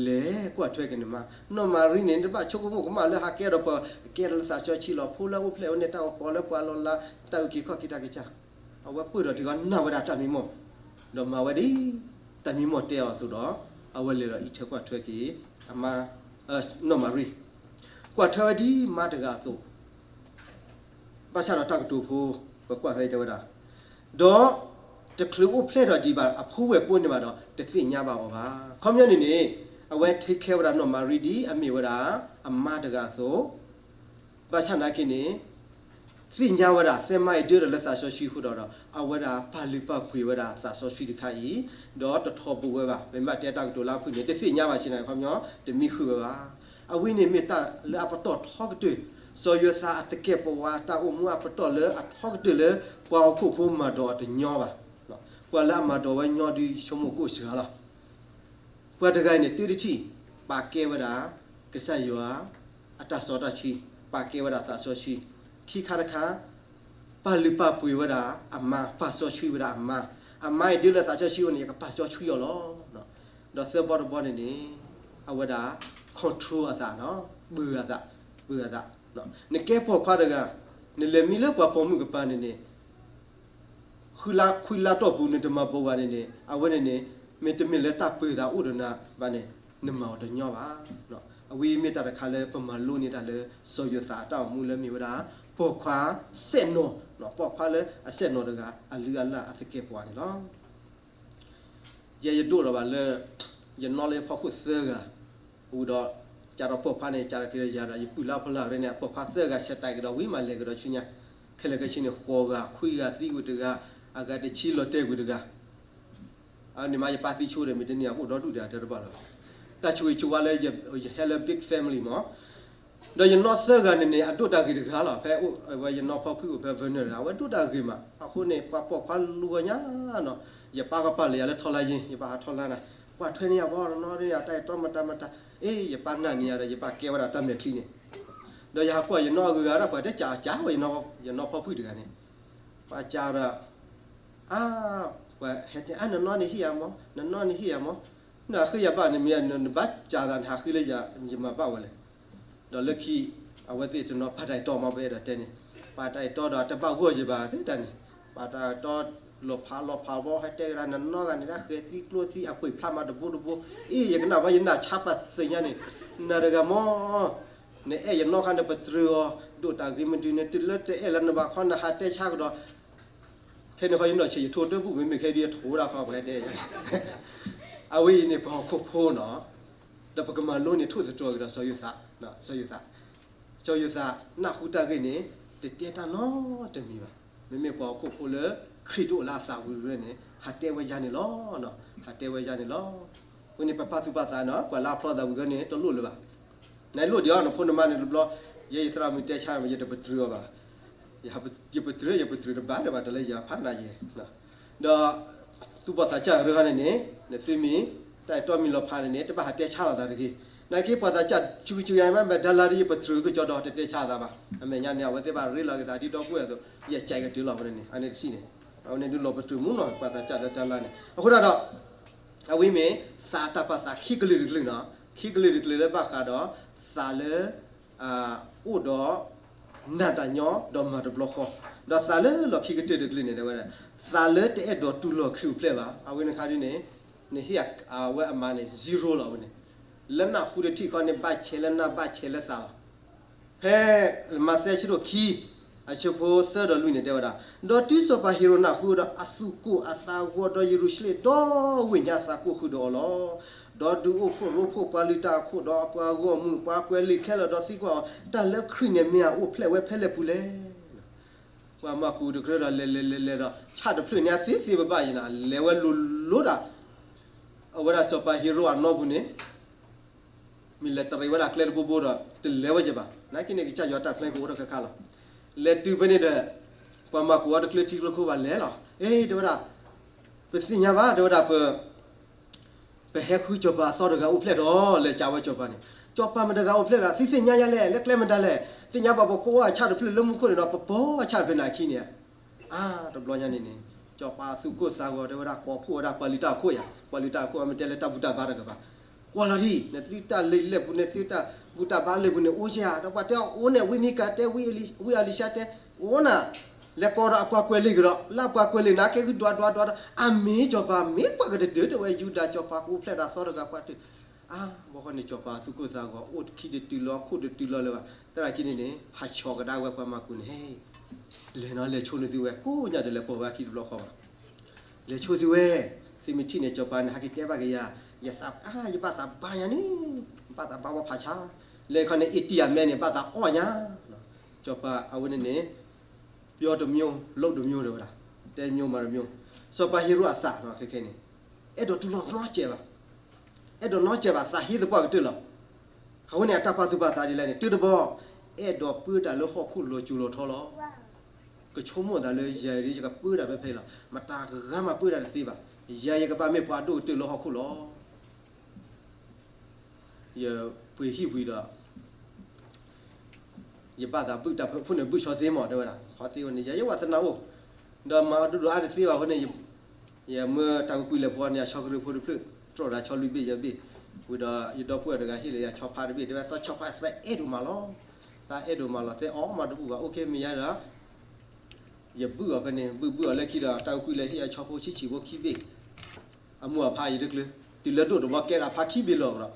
လဲၤကွၢ်ထွဲက့ၤနမါ. နီၢ်မၤရံန့ၣ် တဘၣ်ဆိကမိၣ်ကမၣ်လၢဟးကဲဒီးပှၤကဲဒီးလၢသးစီဆှံလီၤ. ဖိလၢအအိၣ်ဖျဲၣ်ဝဲန့ၣ် တၢ်အိၣ်ဃီလၢပှၤလီၤလး တၢ်အုၣ်က့ၤခီၣ်က့ၤတၢ်ကစၢ် အဝဲပၢၢ်ဒီးတံၢ်ဃီနာ်ဝဲဒၣ်တၢ်မံမီၢ်, ဒီးမၤဝဲဒ် တၢ်မံမီၢ်တဲအီၤအသိးဒီး အဝဲလဲၤဒီးအံးထွဲကွၢ်ထွဲက့ၤ အမါ နီၢ်မၤရံ, ကွၢ်ထွဲဝဲဒ်မါတဂၤအသိး, ဘၣ်ဆၣ်ဒီးတၢ်ကတိၤဖိ ပကွၢ်ဖဲအံၤတဲဝဲဒၣ်, ဒီး တချုးအိၣ်ဖျဲၣ်ထီၣ်ဒံးဘၣ် အဖိဝဲၢ်ကိးန့ၢ်ဘၣ်ဒီး တသ့ၣ်ညါဘၣ်အီၤဘၣ်. ခီပညီန့ၣ်န့ၣ် အဝဲ take care ဝဲဒၣ်နီၢ်မၤရံဒ်အမ့ၢ်ဝဲဒၣ် အမါတဂၤအသိး ဘၣ်ဆၣ်နာ်က့န့ၣ် သ့ၣ်ညါဝဲဒၣ် သဲမါအံၤဒၢဒီးလၢသးစီဆှံဃုာ်ဒီးဒီး အဝဲဒၣ်ပာ်လုၢ်ပာ်ပှ့ၤဝဲဒၣ်သးစီဆှံတခါအံၤ, ဒီးတထီဘိဝဲဘၣ်. ပမ့ၢ်ဘၣ်တဲတၢ်ကတိၤလၢအဖုၣ်န့ၣ် တသ့ၣ်ညါဘၣ်ဆ့ၣ်နီၤ ခီပညီ တမံဃုာ်ဝဲဘၣ်. အဝဲန့ၣ်မ့ၢ်တၢ်လၢအပတီၢ်ထီကတၢၢ်, စီၤယိၤသးအသကဲာ်ပဝးတၢ်အိၣ်မူအပတီၢ်လၢအထီကတၢၢ်လၢ ပှၤဟီၣ်ခိၣ်ဖိမၤဒိးအီၤတညီဘၣ်. ပှၤလၢအမၤဒိးဝဲညီဒုးဆိကမိၣ်ကအိၣ်စှၤလီၤ. ပှၤတဂၤအံၤန့ၣ် တုတထံၣ် ပာ်ကဲဝဲဒၣ် ကစၢ်ယွၤ အတၢ်စီတၢ်ဆှံ, ပာ်ကဲဝဲဒၣ်သးစီဆှံ, ခံခါတခါ ပာ်လုၢ်ပာ်ပှ့ၤဝဲဒၣ်အမါ, ပာ်စီဆှံဝဲဒၣ်အမါ, အမါအံၤဒ်လၢသးစီဆှံအဃိန့ၣ် ယကပာ်စီဆှံအီၤလီၤ. ဒီးသၢဘီတဘီန့ၣ်န့ၣ် အဝဲဒၣ် control အသးနီၤ, ပၢၤအသး, ပၢၤအသး, နကဲပိာ်ခွါတဂၤ, နလဲၤမံလၢပှၤပိာ်မုၣ်ကပၤန့ၣ်န့ၣ် ဃုလါခွံလါတီၢ်ပူၤန့ၣ် တမၤပိာ်ဘၣ်န့ၣ်န့ၣ် အဝဲန့ၣ်န့ၣ် မ့တမ့ၢ်လၢတၢ်ပၢၤသးအိၣ်ဒီးနၤဘၣ်န့ၣ် နမၤအီၤတညီဘၣ်. အဝဲမ့ၢ်တၢ်တခါလၢပမၤလိန့ၢ်တၢ်လၢစီၤယိၤသးအတၢ်အိၣ်မူလၢမ့ၢ်ဝဲဒၣ် ပိာ်ခွါစဲၣ်နီၤ, ပိာ်ခွါလၢအစဲၣ်နီၤတဂၤ အလုၢ်အလၢ်အသကဲာ်ပဝးန့ၣ်လီၤ. ယဲယဒိၣ်ထီၣ်ဘၣ်လၢ ယနီၢ်လၢယဖီခိၣ်သၢဂၤ, ဝံၤဒီး ကးဒီးပိာ်ခွါန့ၣ် ကးဒီးက့ၤဒီးယၤဒီး ယပုၢ်လၢဖီလာ်ရဲၣ်န့ၣ် အပိာ်ခွါသၢဂၤဆဲးတးက့ၤဒီး ဝံၤမးလဲၤကဒီးဆူညါ, ခဲလၢာ်ခဲဆ့န့ၣ် ဃိးဂၤ ခွံဂၤသံကွံာ်တဂၤ, အဂၤတဆံလီၤတဲာ်ကွံာ်တဂၤ, န့ၣ်မးယပၢ်သံဆိဒီး မ့ၢ်တန့ၢ်အအိၣ်ဒီဒူၣ်ဒီးတဘၣ်လီၤ. တၢ်ဆိၣ်ဂ့ၤဆိၣ်ဝါလၢ ယဟဲလၢ big family မး ဒီးယနီၢ်သၢဂၤန့ၣ်န့ၣ် အဒိၣ်တၢ်ဂ့ၤတဂၤလီၤ. ဖဲအိၣ်ဝဲယနီၢ်ဖီဖုအိၣ်ဖဲ Vernon တဂၤ အဝဲဒိၣ်တၢ်ဂ့ၤမး, အဃိန့ၣ် ပှၤပိာ်ခွါလူၤဂီၤညါနီၤ, ယပၢ်ကပာ်လၢယၤလၢထီလါယ့, ယပၢ်ဟးထီလါနၤ, ပှၤထွဲန့ၢ်ယၤဘီနီၤ, တၢ်အဲၣ်တီမတၤမတၤ, အ့ ယပၢ်နာ်န့ၢ်ယၤဒီး ယပၢ်ကဲဝဲဒၣ်တၢ်မဲာ်ချံန့ၣ်, ဒီးယဟးကွၢ်ယနီၢ်အဂုၤအဂၤဒီး ပှၤတဲကးကးဝဲ ယနီၢ်ဖီဖုတဂၤန့ၣ်, ပှၤကးဒီး အါ, ပှၤဟဲတဲ အါ နနီၢ်န့ၣ်ဟ့ၣ်ယၤမး, နနီၢ်န့ၣ်ဟ့ၣ်ယၤမး, နဟးဃ့ယၤဘၣ်န့ၣ်မ့ၢ် နဘၣ်ကးသး နဟးဃ့လၢယၤ ယမၤဘၣ်ဝဲလဲၣ်. ဒီးလၢခံ အဝဲသ့ၣ်တနီၤပာ်တၢ်အဲၣ်တီမး ပအဲၣ်ဒိးတဲန့ၣ်, ပာ်တၢ်အဲၣ်တီဒီးတဘၣ်ဂီၢ်ယၤဘၣ်သ့ၣ်တၢ်န့ၣ်, ပာ်တၢ်အဲၣ်တီလီၤဖးလီၤဖးဘီ ဟဲတဲကဒါ နနီၢ်ဂၤန့ၣ် ဒၣ်ဃဲၤသံကျိသံ အပှ့ၤဖျါမးတဘိတဘိ, အ့ ယကနၣ်ဘၣ်ယနၢ်ဆါပာ်သ့ၣ်ညါန့ၣ်, နၤတဂၤမး နအဲၣ်ယနီၢ်ခါန့ၣ် ပတြၢၤအီၤ, ဒိၣ်တၢ်ဂ့ၤမနုၤန့ၣ် တုၤလၢတအဲၣ်လၢနဘၣ်ခီ နဟးတဲဆါကဒီး, ခဲန့ၣ်ဃီယနီၢ်ဆံး ယထိတၢၢ်ဘူၣ် မ့မ့ၢ်ခဲဒ်ယထိဝဲဒၣ်ဃီ ပှၤဟဲတဲယၤ, အဝဲအံၤန့ၣ် ပှၤဟီၣ်ခိၣ်ဖိနီၤ, ဒီးပကမၤလိန့ၢ်ထိၣ်သတြီၤက့ၤဒီး စီၤယိၤသး, စီၤယိၤသးနၢ်ဟူတၢ်ဂ့ၢ်န့ၣ် တတဲတၢ်နီတမံၤဘၣ်. မ့မ့ၢ်ပှၤဟီၣ်ခိၣ်ဖိလၢ ခရံာ်တအိၣ်လၢအသးဝံၤတဂၤန့ၣ် ဟးတဲဝဲယၤန့ၣ်လီၤ, ဟးတဲဝဲယၤန့ၣ်လီၤ. အဃိန့ၣ် ပပာ်သူၣ်ပာ်သးနီၤ ပှၤလၢအဖျီသးဝံၤတဂၤန့ၣ် တလိၣ်လၢၤဘၣ်. နလိၣ်ဒံးအီၤ နဖိနမါန့ၣ်တဘျီ, ယဲယသရၣ်မုၣ်တဲဆါ ယတပတြၢၤအီၤဘၣ်, ယပတြၢၤ ယပတြၢၤတဘၣ်ဒံးဘၣ် တၢ်လၢယၤဖးနးယဲ, ဒီးသူၣ်ဘီၣ်သးစၢ်တဂၤန့ၣ်န့ၣ် နသုမ့ၢ် တၢ်အဲၣ်တီမံၤလီၤဖးန့ၣ်န့ၣ် တဘၣ်ဟးတဲဆါလိာ်သးတဂ့ၤ. နာ်က့ပှၤသးစၢ်ဆူကဆူယၤမ့ၢ် ဘၣ်ဒၣ်လၢ်ဒီး ယပတြၢၤကစီဒီး တတဲဆါသးဘၣ်. အမဲာ်ညါန့ၣ် အဝဲသ့ၣ်ဘၣ်ရ့လိာ်က့ၤသးဒ်ဒီပုၢ်ဝဲၢ်အသိး ယကဲကတုၤလီၤဝဲန့ၣ် အန့ၣ်တထံၣ်န့ၣ်, အဝဲန့ၣ်ဒုးလီၤပတြၢၤမူနီၤ ပှၤသးစၢ်လၢတၢ်လၢ်န့ၣ် အဃိဒၣ်ဒီး အဝဲမ့ၢ် သးတၢ်ပာ်သးခံကလုာ်တကလုာ်နီၤ, ခံကလုာ်တကလုာ်လၢဘၣ်ဃးဒီး သးလၢ အိၣ်ဒီး နာ်တၢ်ညီဒီးမၤတဘျီဃီ, ဒီးသးလၢလီၢ်ခံကတၢၢ်တကလုာ်န့ၣ် တဲဝဲဒၣ် သးလၢတအဲၣ်ဒိးတူၢ်လိာ်ခရံာ်အိၣ်ဖျဲၣ်ဘၣ်. အဝဲန့ၣ်ခါဒ်န့ၣ် နဟ့ၣ်အဝဲအမၤန့ၣ် zero လီၤဝဲန့ၣ်, လၢနၢ်ဟူတထံၣ်ဃီန့ၣ် ဘၣ်ဆဲးလၢနၢ်ဘၣ်ဆဲးလၢသးလီၤ. ဖဲမးသဲဆၢဒိၣ်ခံ အဆၢဖိသၢဒီးလွံၢ်န့ၣ် တဲဝဲဒၣ်, ဒီးတုၤစီၤပၤဟ့ၤရိာ်နၢ်ဟူဒီး အသူၣ်ကိၢ်အသးဂီၤဒီးယရူၤၡလ့ၣ်ဒီဝ့ၢ်ညါသးကိၢ်ဃုာ်ဒီးအီၤလီၤ. ဒီးဒုးအိၣ်ဖှိၣ်ရိဖှိၣ်ပှၤလုၢ်တၢ်အခိၣ်ဒီးအပှၤဂီၢ်မုၢ်ပှၤကွဲးလံာ်ခဲလၢာ်ဒီးသံကွၢ်အီၤ, တၢ်လၢခရံာ်န့ၣ်မ့ၢ်အအိၣ်ဖျဲၣ်ဝဲဖဲလဲၣ်ပူၤလဲၣ်. ပှၤမၢ်ကူးတကြၢးဒီးလဲၤလဲၤလဲၤလဲၤဒီး ဆၣ်တဖျၢၣ်န့ၣ် အသ့သ့ဘၣ်ဘၣ်ယၤန့ၣ် လဲၤဝဲလိၤလိၤဒီး အဝဲဒၣ်စီၤပၤဟ့ၤရိာ်အနီၢ်ပူၤန့ၣ် မ့ၢ်လဲၤတရံးဝဲဒၣ်ကျဲတဘိဘိဒီး တလဲၤဝဲယဘၣ်. နာ်က့န့ၣ် ကစၢ်ယွၤတၢ်ဖျဲကအိၣ်ဒီးခဲခါလီၤ. လဲၤတုၤဖဲန့ၣ်ဒီး ပှၤမၢ်ကူးအီၤတကျၢထံကျၢခိၣ်ဘၣ်လဲၤလီၤ. အ့ တဲဝဲဒၣ် ပသ့ၣ်ညါဘၣ် တဲဝဲဒၣ် ပ ပဟဲဃုစီၤပၤအသီတဂၤအိၣ်ဖျဲၣ်ဒီး လဲၤကးဝဲစီၤပၤန့ၣ် စီၤပၤမတၤတဂၤအိၣ်ဖျဲၣ်လီၤ သုသ့ၣ်ညါယၤလဲၣ် လၢကျဲမတၤလဲၣ် သ့ၣ်ညါဘၣ်ပကိးအဆၣ်တဖျၢၣ်လၢမူခိၣ်န့ၣ်ဒီး ပပိာ်အဆၣ်တဖျၢၣ်န့ၣ်အခံန့ၣ် အါ တဘျီညါန့ၣ်န့ၣ် စီၤပၤသူၣ်ကိၢ်သးဂီၤတဲဝဲဒၣ် ကိးဖှိၣ်ဝဲဒၣ်ပှၤလုၢ်တၢ်အခိၣ်ယၤ ပှၤလုၢ်တၢ်အခိၣ် အမ့ၢ်တဲလၢတၢ်ဘူၣ်တၢ်ဘါတကပၤ ကွၢ်လီၤဒံး နသုတၢ်လၢယလဲၣ်ပူၤ နသုတၢ်ဘူၣ်တၢ်ဘါလၢပူၤန့ၣ် အိၣ်ကဲဧါ ဒီးပှၤတဲအီၤအိၣ်န့ၣ် ဝံမံကၤတဲ ဝံအလံၤၡါတဲ အိၣ်နၤ လဲၤကိးဒီးအပှၤကွဲးလံာ်ကဒီး လၢအပှၤကွဲးလံာ်န့ၣ် ကဲဃုဒွးဒွးဒွးဒီး အမ့ၢ်စီၤပၤ မ့ၢ်ပှၤကတဒၢ တဲဝဲယူဒၤစီၤပၤကအိၣ်ဖျဲၣ်ဒီးအသီတဂၤပှၤတၢၢ် အါ ဘီဃီန့ၣ် စီၤပၤသူၣ်ကိၢ်သးဂီၤ အိၣ်ခံတတုၤလီၤ ခိၣ်တတုၤလီၤလၢၤဘၣ် သရၣ်ခံန့ၣ်န့ၣ် ဟးဆီၣ်ကဒါဝဲပှၤမၤကူးန့ၣ် လဲၤနီၤ လဲၤဆိနုာ်သုဝဲ ကိးညါဒီးလဲၤပိာ်ဝဲအခံတဘျီဃီဘၣ် လဲၤဆိသုဝဲ သုမ့ၢ်ထံၣ်န့ၣ် စီၤပၤန့ၣ် ဟဲက့ၤတဲဘၣ်က့ၤယၤ ယသး အါ ယဘၣ်သးဘါညါန့ၣ် ဘၣ်သးဘါဝဲဖးဆါ လဲၤခီန့ၣ် အ့ၣ်တံၢ်အမဲန့ၣ် ဘၣ်သးအီၣ်ညါ စီၤပၤအဝဲန့ၣ်န့ၣ် ပြောတမျိုး လုပ်တမျိုး တဲဝဲဒၣ် တဲမျိုး မၤတမျိုး စီၤပၤဟ့ရိၣ်အသးခဲခဲန့ၣ် အဲၣ်ဒိးတူၢ်လိာ်နီစဲးဘၣ် အဲၣ်ဒိးနီစဲးဘၣ် သးဟ့သပှၢ်ကတၢၢ်လီၤ. အဃိန့ၣ် အတၢ်ပာ်သူၣ်ပာ်သးဒ်လဲၣ်န့ၣ် တုၤတဘီ အဲၣ်ဒိးပၢတၢ်လၢဟီၣ်ခိၣ်လီၤစိၤလီၤထီလီၤ. ကဆိကမိၣ်သးလၢယၤအံၤ ယကပၢတၢ်ဖဲဖဲအံၤလီၤ. မတၤဂၤမးပၢတၢ်တသ့ဘၣ်. ယၤယကဘၣ်မ့ၢ်ပှၤဒိၣ်ကတၢၢ်လၢဟီၣ်ခိၣ်လီၤ. ယပှ့ၤဟံၣ်ဝံၤဒီး ယဘၣ်သးဘုၣ်တၢ်ဖၢဖှိၣ်န့ၣ် ဘုၣ်ဆီသ့မး တဲဝဲဒၣ်, ခီသ့ဝဲန့ၣ် ယဲယဝးသနၢအိၣ်, ဒီးမၤအီၤဒိၣ်ဒိၣ်အါတသ့ဘၣ်အဃိန့ၣ် ယမၢတၢ်ကကွံာ်လဲၤဘီန့ၣ် အဆီကရၢဖိတဖျၢၣ် တြီၢ်ဒီးဆီလွံၢ်ဘ့ၣ်ယဲၢ်ဘ့ၣ်, ဝံၤဒီးယဒီပုၢ်ဝဲၢ်တဂၤဟ့ၣ်လီၤယၤဆီဖါတဘ့ၣ် တဲဝဲသီဆီဖါသးအဲၣ်ဒိၣ်မးလီၤ, သးအဲၣ်ဒိၣ်မးလီၤ သဲအီၣ်မးတဘူၣ်ဘၣ် အိၣ်ခ့မ့ၢ်ယါဒီး ယဘုၣ်အီၤဖဲန့ၣ် ဘုၣ်ဘုၣ်အီၤလၢခံဒီး တၢ်ကကွံာ်လဲၤဟ့ၣ်အဆီဖိဆံးဆံးဖိခံဘ့ၣ် အမိၢ်အဖါယတကျၢၤ, တုၤလၢဒိၣ်တဘီကဲဒၣ်ဖါခံဘ့ၣ်လီၤ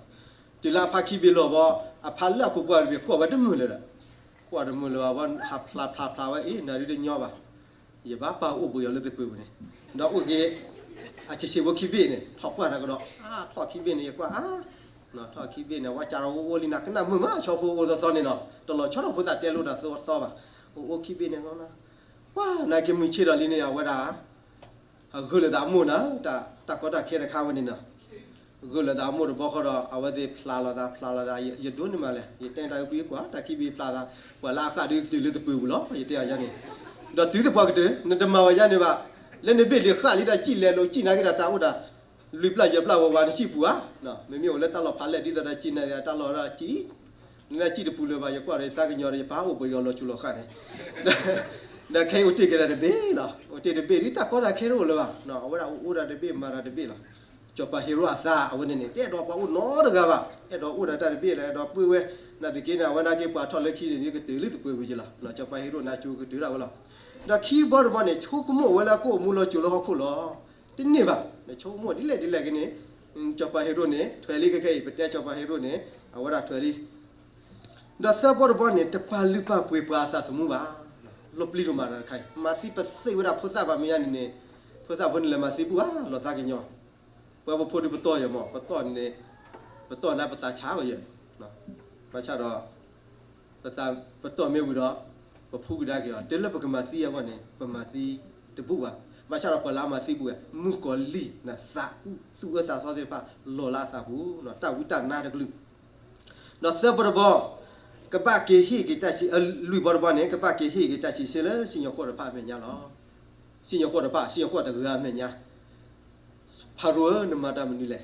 ဒီး, တုၤလၢအဖါခံဘ့ၣ်လီၤဘီ, အဖါလၢအခိးကွၢ်တဘ့ၣ် ကွၢ်ဝဲတမုာ်လၢၤဒီး, ကွၢ်တမုာ်လၢၤဘၣ်ဘီ ဟးဖျါဖျါဖျါဝဲအံၤ နၤဒုတညီဘၣ်, ယဘၣ်ပာ်အိၣ်ဘှံးအီၤလၢသပှ့ၤပူၤန့ၣ်, ဒီးအိၣ်က့ၤ အဆံးဆံးဖိခံဘ့ၣ်န့ၣ် ထီၣ်ကွၢ်တၢ်ကဒီး, အါ ထီၣ်ခံဘ့ၣ်န့ၣ် ယကွၢ်အါ, ထီၣ်ခံဘ့ၣ်န့ၣ် ဝဲကးဒီးအိၣ်အိၣ်လံနၤ ကနၣ်မုာ်မး ဆီဖိအိၣ်သီသီန့ၣ်နီၤ, တလီၤဆီထီၣ်ဖိသၣ်တဲလိာ်တၢ်သီသီဘၣ်, အိၣ်အိၣ်ခံဘ့ၣ်န့ၣ် ပှၤနာ်က့ၤမုၢ်ဆ့ၣ်ဒီးလံန့ၣ် အဝဲဒၣ် အဂုာ်လၢသးအမိၢ်နၤ, တၢ်ကီတၢ်ခဲတခါဝဲန့ၣ်နီၤ, ဂုာ်လၢသးအမိၢ်တဘီဃီဒီး အဝဲသ့ၣ်ဖျါလီၤသး ဖျါလီၤသး ယဒိးန့ၢ်မးလဲၣ်, ယတဲတၢ်ကကွံာ်ကွၢ် တၢ်ခံဘ့ၣ်ဖျါသး, ပှၤလၢအဃၣ်ဒုးကတုၤလၢသပှ့ၤပူၤလီၤ ယတဲအီၤယါန့ၣ်, ဒီးတုၤသပှၢ်ကတၢၢ် နတမၤဝဲယါန့ၣ်ဘၣ်, လၢနဘ့ၣ်လံဃၣ်လံဒီးစံၣ်လဲၤလိာ်စံၣ်နာ်က့ဒီးတၢ်အိၣ်ဒီး လွံၢ်ပျၢ်ယဲၢ်ပျၢ်ဝဲဝဲနစံၣ်ပူၤဧါ, မ့မ့ၢ်အိၣ်လၢတၢ်လီၢ်ဖးလဲၢ်ဒ်သိးဒီးစံၣ်နာ်က့တၢ်လီၢ်ဒီးစံၣ် နနၢ်စံၣ်တပူၤလၢၤဘၣ် ယကွၢ်ဒီးယသးကညီၤဒီး ယပၢ်အိၣ်ပှဲၤဂီၤလီၤဆူလီၤဃၣ်န့ၣ်, ဒီးခဲအံၤအိၣ်တ့ၢ်က့ၤဒီးတဘ့ၣ်လီၤ, အိၣ်တ့ၢ်တဘ့ၣ်ဒ်တၢ်ကီတၢ်ခဲတအိၣ်လၢၤဘၣ်, အဝဲဒၣ်အိၣ်အိၣ်ဒီးတဘ့ၣ်မၤဒီးတဘ့ၣ်လီၤ, စီၤပၤဟ့ရိၣ်အသးအဝဲန့ၣ်န့ၣ် တအဲၣ်ဒိးပှၤအိၣ်နီတဂၤဘၣ်, အဲၣ်ဒိးအိၣ်ဒီးတၢ်တဘ့ၣ်လီၤ အဲၣ်ဒိးပှ့ၤဝဲ, နာ်သက့န့ၣ် အဝဲနာ်က့ၤပှၤထီၣ်လၢခံန့ၣ် ကတုၤလၢသပှ့ၤပူၤက့ၤလီၤ, စီၤပၤဟ့ရိၣ်န့ၣ် အကၠိကတုၤဒၣ်ဝဲလီၤ, ဒီးခံဘီတဘီန့ၣ် ဆိကမိၣ်ဝဲလၢအကအိၣ်မူလီၤစိၤလၢဟီၣ်ခိၣ်လီၤ, တန့ၢ်ဘၣ်, နဆိကမိၣ်ဒ်လဲၣ်ဒ်လဲၣ်ဂ့ၤန့ၣ်, စီၤပၤဟ့ရိၣ်န့ၣ် ထွဲလံခဲခဲအံၤ ပတဲစီၤပၤဟ့ရိၣ်န့ၣ် အဝဲဒၣ်ထွဲလံ ဒီးသၢဘီတဘီန့ၣ် တပာ်လုၢ်ပာ်ပှ့ၤပှၤအသးသမူဘၣ်, လီၤပျံၤဒိၣ်မးတခါအံၤ မၤသံပသ့ဝဲဒၣ်ဖိသၣ်ဘၣ်မ့ၢ်ယါန့ၣ်န့ၣ်, ဖိသၣ်ဖိန့ၣ်လဲၤမၤသံဘူၣ်ဧါ လီၤသးကညီၤ, ပဝဲပဖိဒုးပတီၢ်ယဲၢ်မး ပတီၢ်န့ၣ်, ပတီၢ်န့ၣ်ပသးဆါအီၤယဲၢ်, ဘၣ်ဆၣ်ဒီး ပတီၢ်မ့ၢ်ဝံၤဒီး ပဖူကဒါက့ၤအီၤ တုၤလၢပကမၤသံအဂီၢ်န့ၣ် ပမၤသံတဘူၣ်ဘၣ်, ဘၣ်ဆၣ်ဒီးပှၤလၢအမၤသံဘူၣ်ဝဲ မုၣ်ကီၤလံၢ်နသးအုးသူၣ်အၢသးသီသ့ၣ်တဖၣ် လီၤလၢအသးပူၤ တၢ်ဝံတၢ်နါတကလုာ် ဒီးသၢဘီတဘီ, ကဘၣ်က့ၤဟ့ၣ်က့ၤတၢ်ဆံး, လွံၢ်ဘီတဘီန့ၣ် ကဘၣ်က့ၤဟ့ၣ်က့ၤတၢ်ဆံးဆၢလၢစံၣ်ညီၣ်ကွီၢ်တဖၣ်အမဲာ်ညါလီၤ. စံၣ်ညီၣ်ကွီၢ်တဖၣ် စံၣ်ညီၣ်ကွီၢ်တဂၤအမဲာ်ညါ, ဖၤရိၤဧၢ နမၤတၢ်မနုၤလဲၣ်.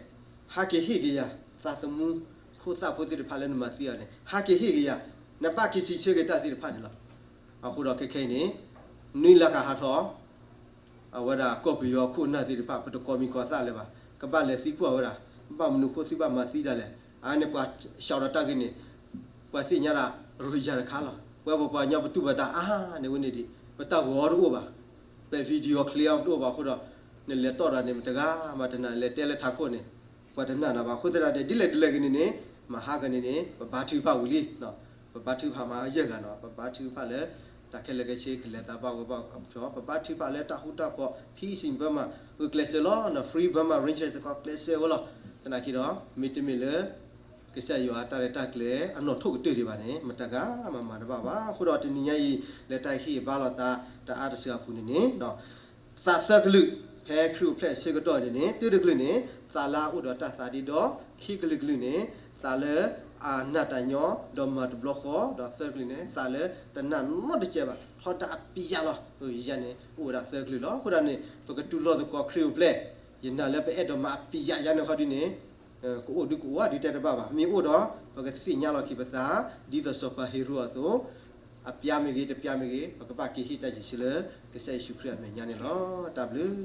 ဟးက့ၤဟ့ၣ်က့ၤယၤ သးသမူ, ဖိသၣ်ဖိသ့ၣ်တဖၣ်လၢနမၤသံအီၤန့ၣ် ဟးက့ၤဟ့ၣ်က့ၤယၤ, နဘၣ်က့ၤစံးဆၢက့ၤတၢ်သ့ၣ်တဖၣ်န့ၣ်လီၤ. အဃိဒီးခဲခဲအံၤန့ၣ် နွံလၢကဟးထီၣ် အဝဲဒၣ်ကီၢ်ပယီၤခိၣ်နၢ်သ့ၣ်တဖၣ် ပတကိးမံၤကိးသးလၢၤဘၣ်. ကဘၣ်လဲၤသံကွၢ်ဝဲဒၣ် ဘၣ်မနုၤဃိသုဘၣ်မၤသံဒၣ်လဲာ်. အန့ၣ်ပှၤစံးဒီးတၢ်ဂ့ၢ်န့ၣ် ပှၤသ့ၣ်ညါဒၣ် ရိဟင်ဂျာ တခါလီၤ. ပှၤပပှၤကညီပတူၢ်ဘၣ်တၢ်အါန့ၣ်ဝဲန့ၣ်ဒံး ပတၢ်ဂီၤတအိၣ်ဘၣ်. ပ video clip တအိၣ်ဘၣ်အဃိဒီး နလဲၤတီၢ်ဒီးန့ၣ် မတဂၤမးတနာ် လဲၤတဲလၢထးခိၣ်န့ၣ် ပှၤတနာ်နၤဘၣ်. အဃိသတးန့ၣ် ဒ်လဲၣ်ဒ်လဲၣ်ဂ့ၤန့ၣ်န့ၣ် မဟါကန့ၣ်န့ၣ် ပဘါထုကဖၣ်ဝံၤလံ ပဘါထုကဖၣ်မၤယဲၢ်ဂၤနီၤ, ပဘါထုကဖၣ်လၢ တၢ်ခဲလၢာ်ခဲဆ့ကလဲၤသးဘၣ်ဂီၢ်ဘၣ်ကီ, ပဘါထုကဖၣ်လၢတၢ်ဃူတၢ်ဖိး Peace in Burma ဂုာ်ကျဲးစၢးလီၤနီၤ, Free Burma Rangers တခီကျဲးစၢးဝဲလီၤ. သနာ်က့ဒီး မ့တမ့ၢ်လၢ ကစၢ်ယွၤအတၢ်ရဲၣ်တၢ်ကျဲၤအနီၣ်ထိၣ်ကတၢၢ်ဒံးဘၣ်န့ၣ် မတဂၤမၤမၤတဘၣ်ဘၣ်. အဃိဒီးတနံၤညါအံၤ လၢတၢ်ဟ့ၣ်ဘါလိာ်သးတအါတစှၤအပူၤန့ၣ်န့ၣ် သးသၢကလုာ် ဖဲခရံာ်အိၣ်ဖျဲၣ်ဆၢကတီၢ်န့ၣ်န့ၣ် တၢတကလုာ်န့ၣ် သးလၢအအိၣ်ဒီးတၢ်သးဒ့ဒီ, ခံကလုာ်ကလုာ်န့ၣ် သးလၢအနာ်တၢ်ညီ ဒီးမၤတဘျီဃီ, ဒီးသၢကလုာ်န့ၣ် သးလၢတနာ်နီတစဲးဘၣ်, ထီဒါအပျးလီၤ. ယၤန့ၣ် အိၣ်ဝဲဒၣ်သၢကလုာ်လီၤ. အဃိဒၣ်န့ၣ် ပကတူၢ်လိာ်သကိးခရံာ်အိၣ်ဖျဲၣ်, ယနာ်လၢပအဲၣ်ဒိးမၤအပျးယၤန့ၣ်ခီဒ်န့ၣ် ကအိၣ်ဒုးကအိၣ်ဒုးတဲတဘၣ်ဘၣ်. မ့ၢ်အိၣ်ဒီး ပကသ့ၣ်ညါလီၤက့ၤပသး ဒ်သိးစီၤပၤဟ့ရိၣ်အသိး အပျးမ့ၢ်ဂ့ၤ တပျးမ့ၢ်ဂ့ၤ ပကဘၣ်က့ၤဟ့ၣ်တၢ်စံးဆၢလၢ ကစၢ်ယ့ၣ်ၡူးခရံာ်အမဲာ်ညါန့ၣ်လီၤ. တၢ်ဘျုး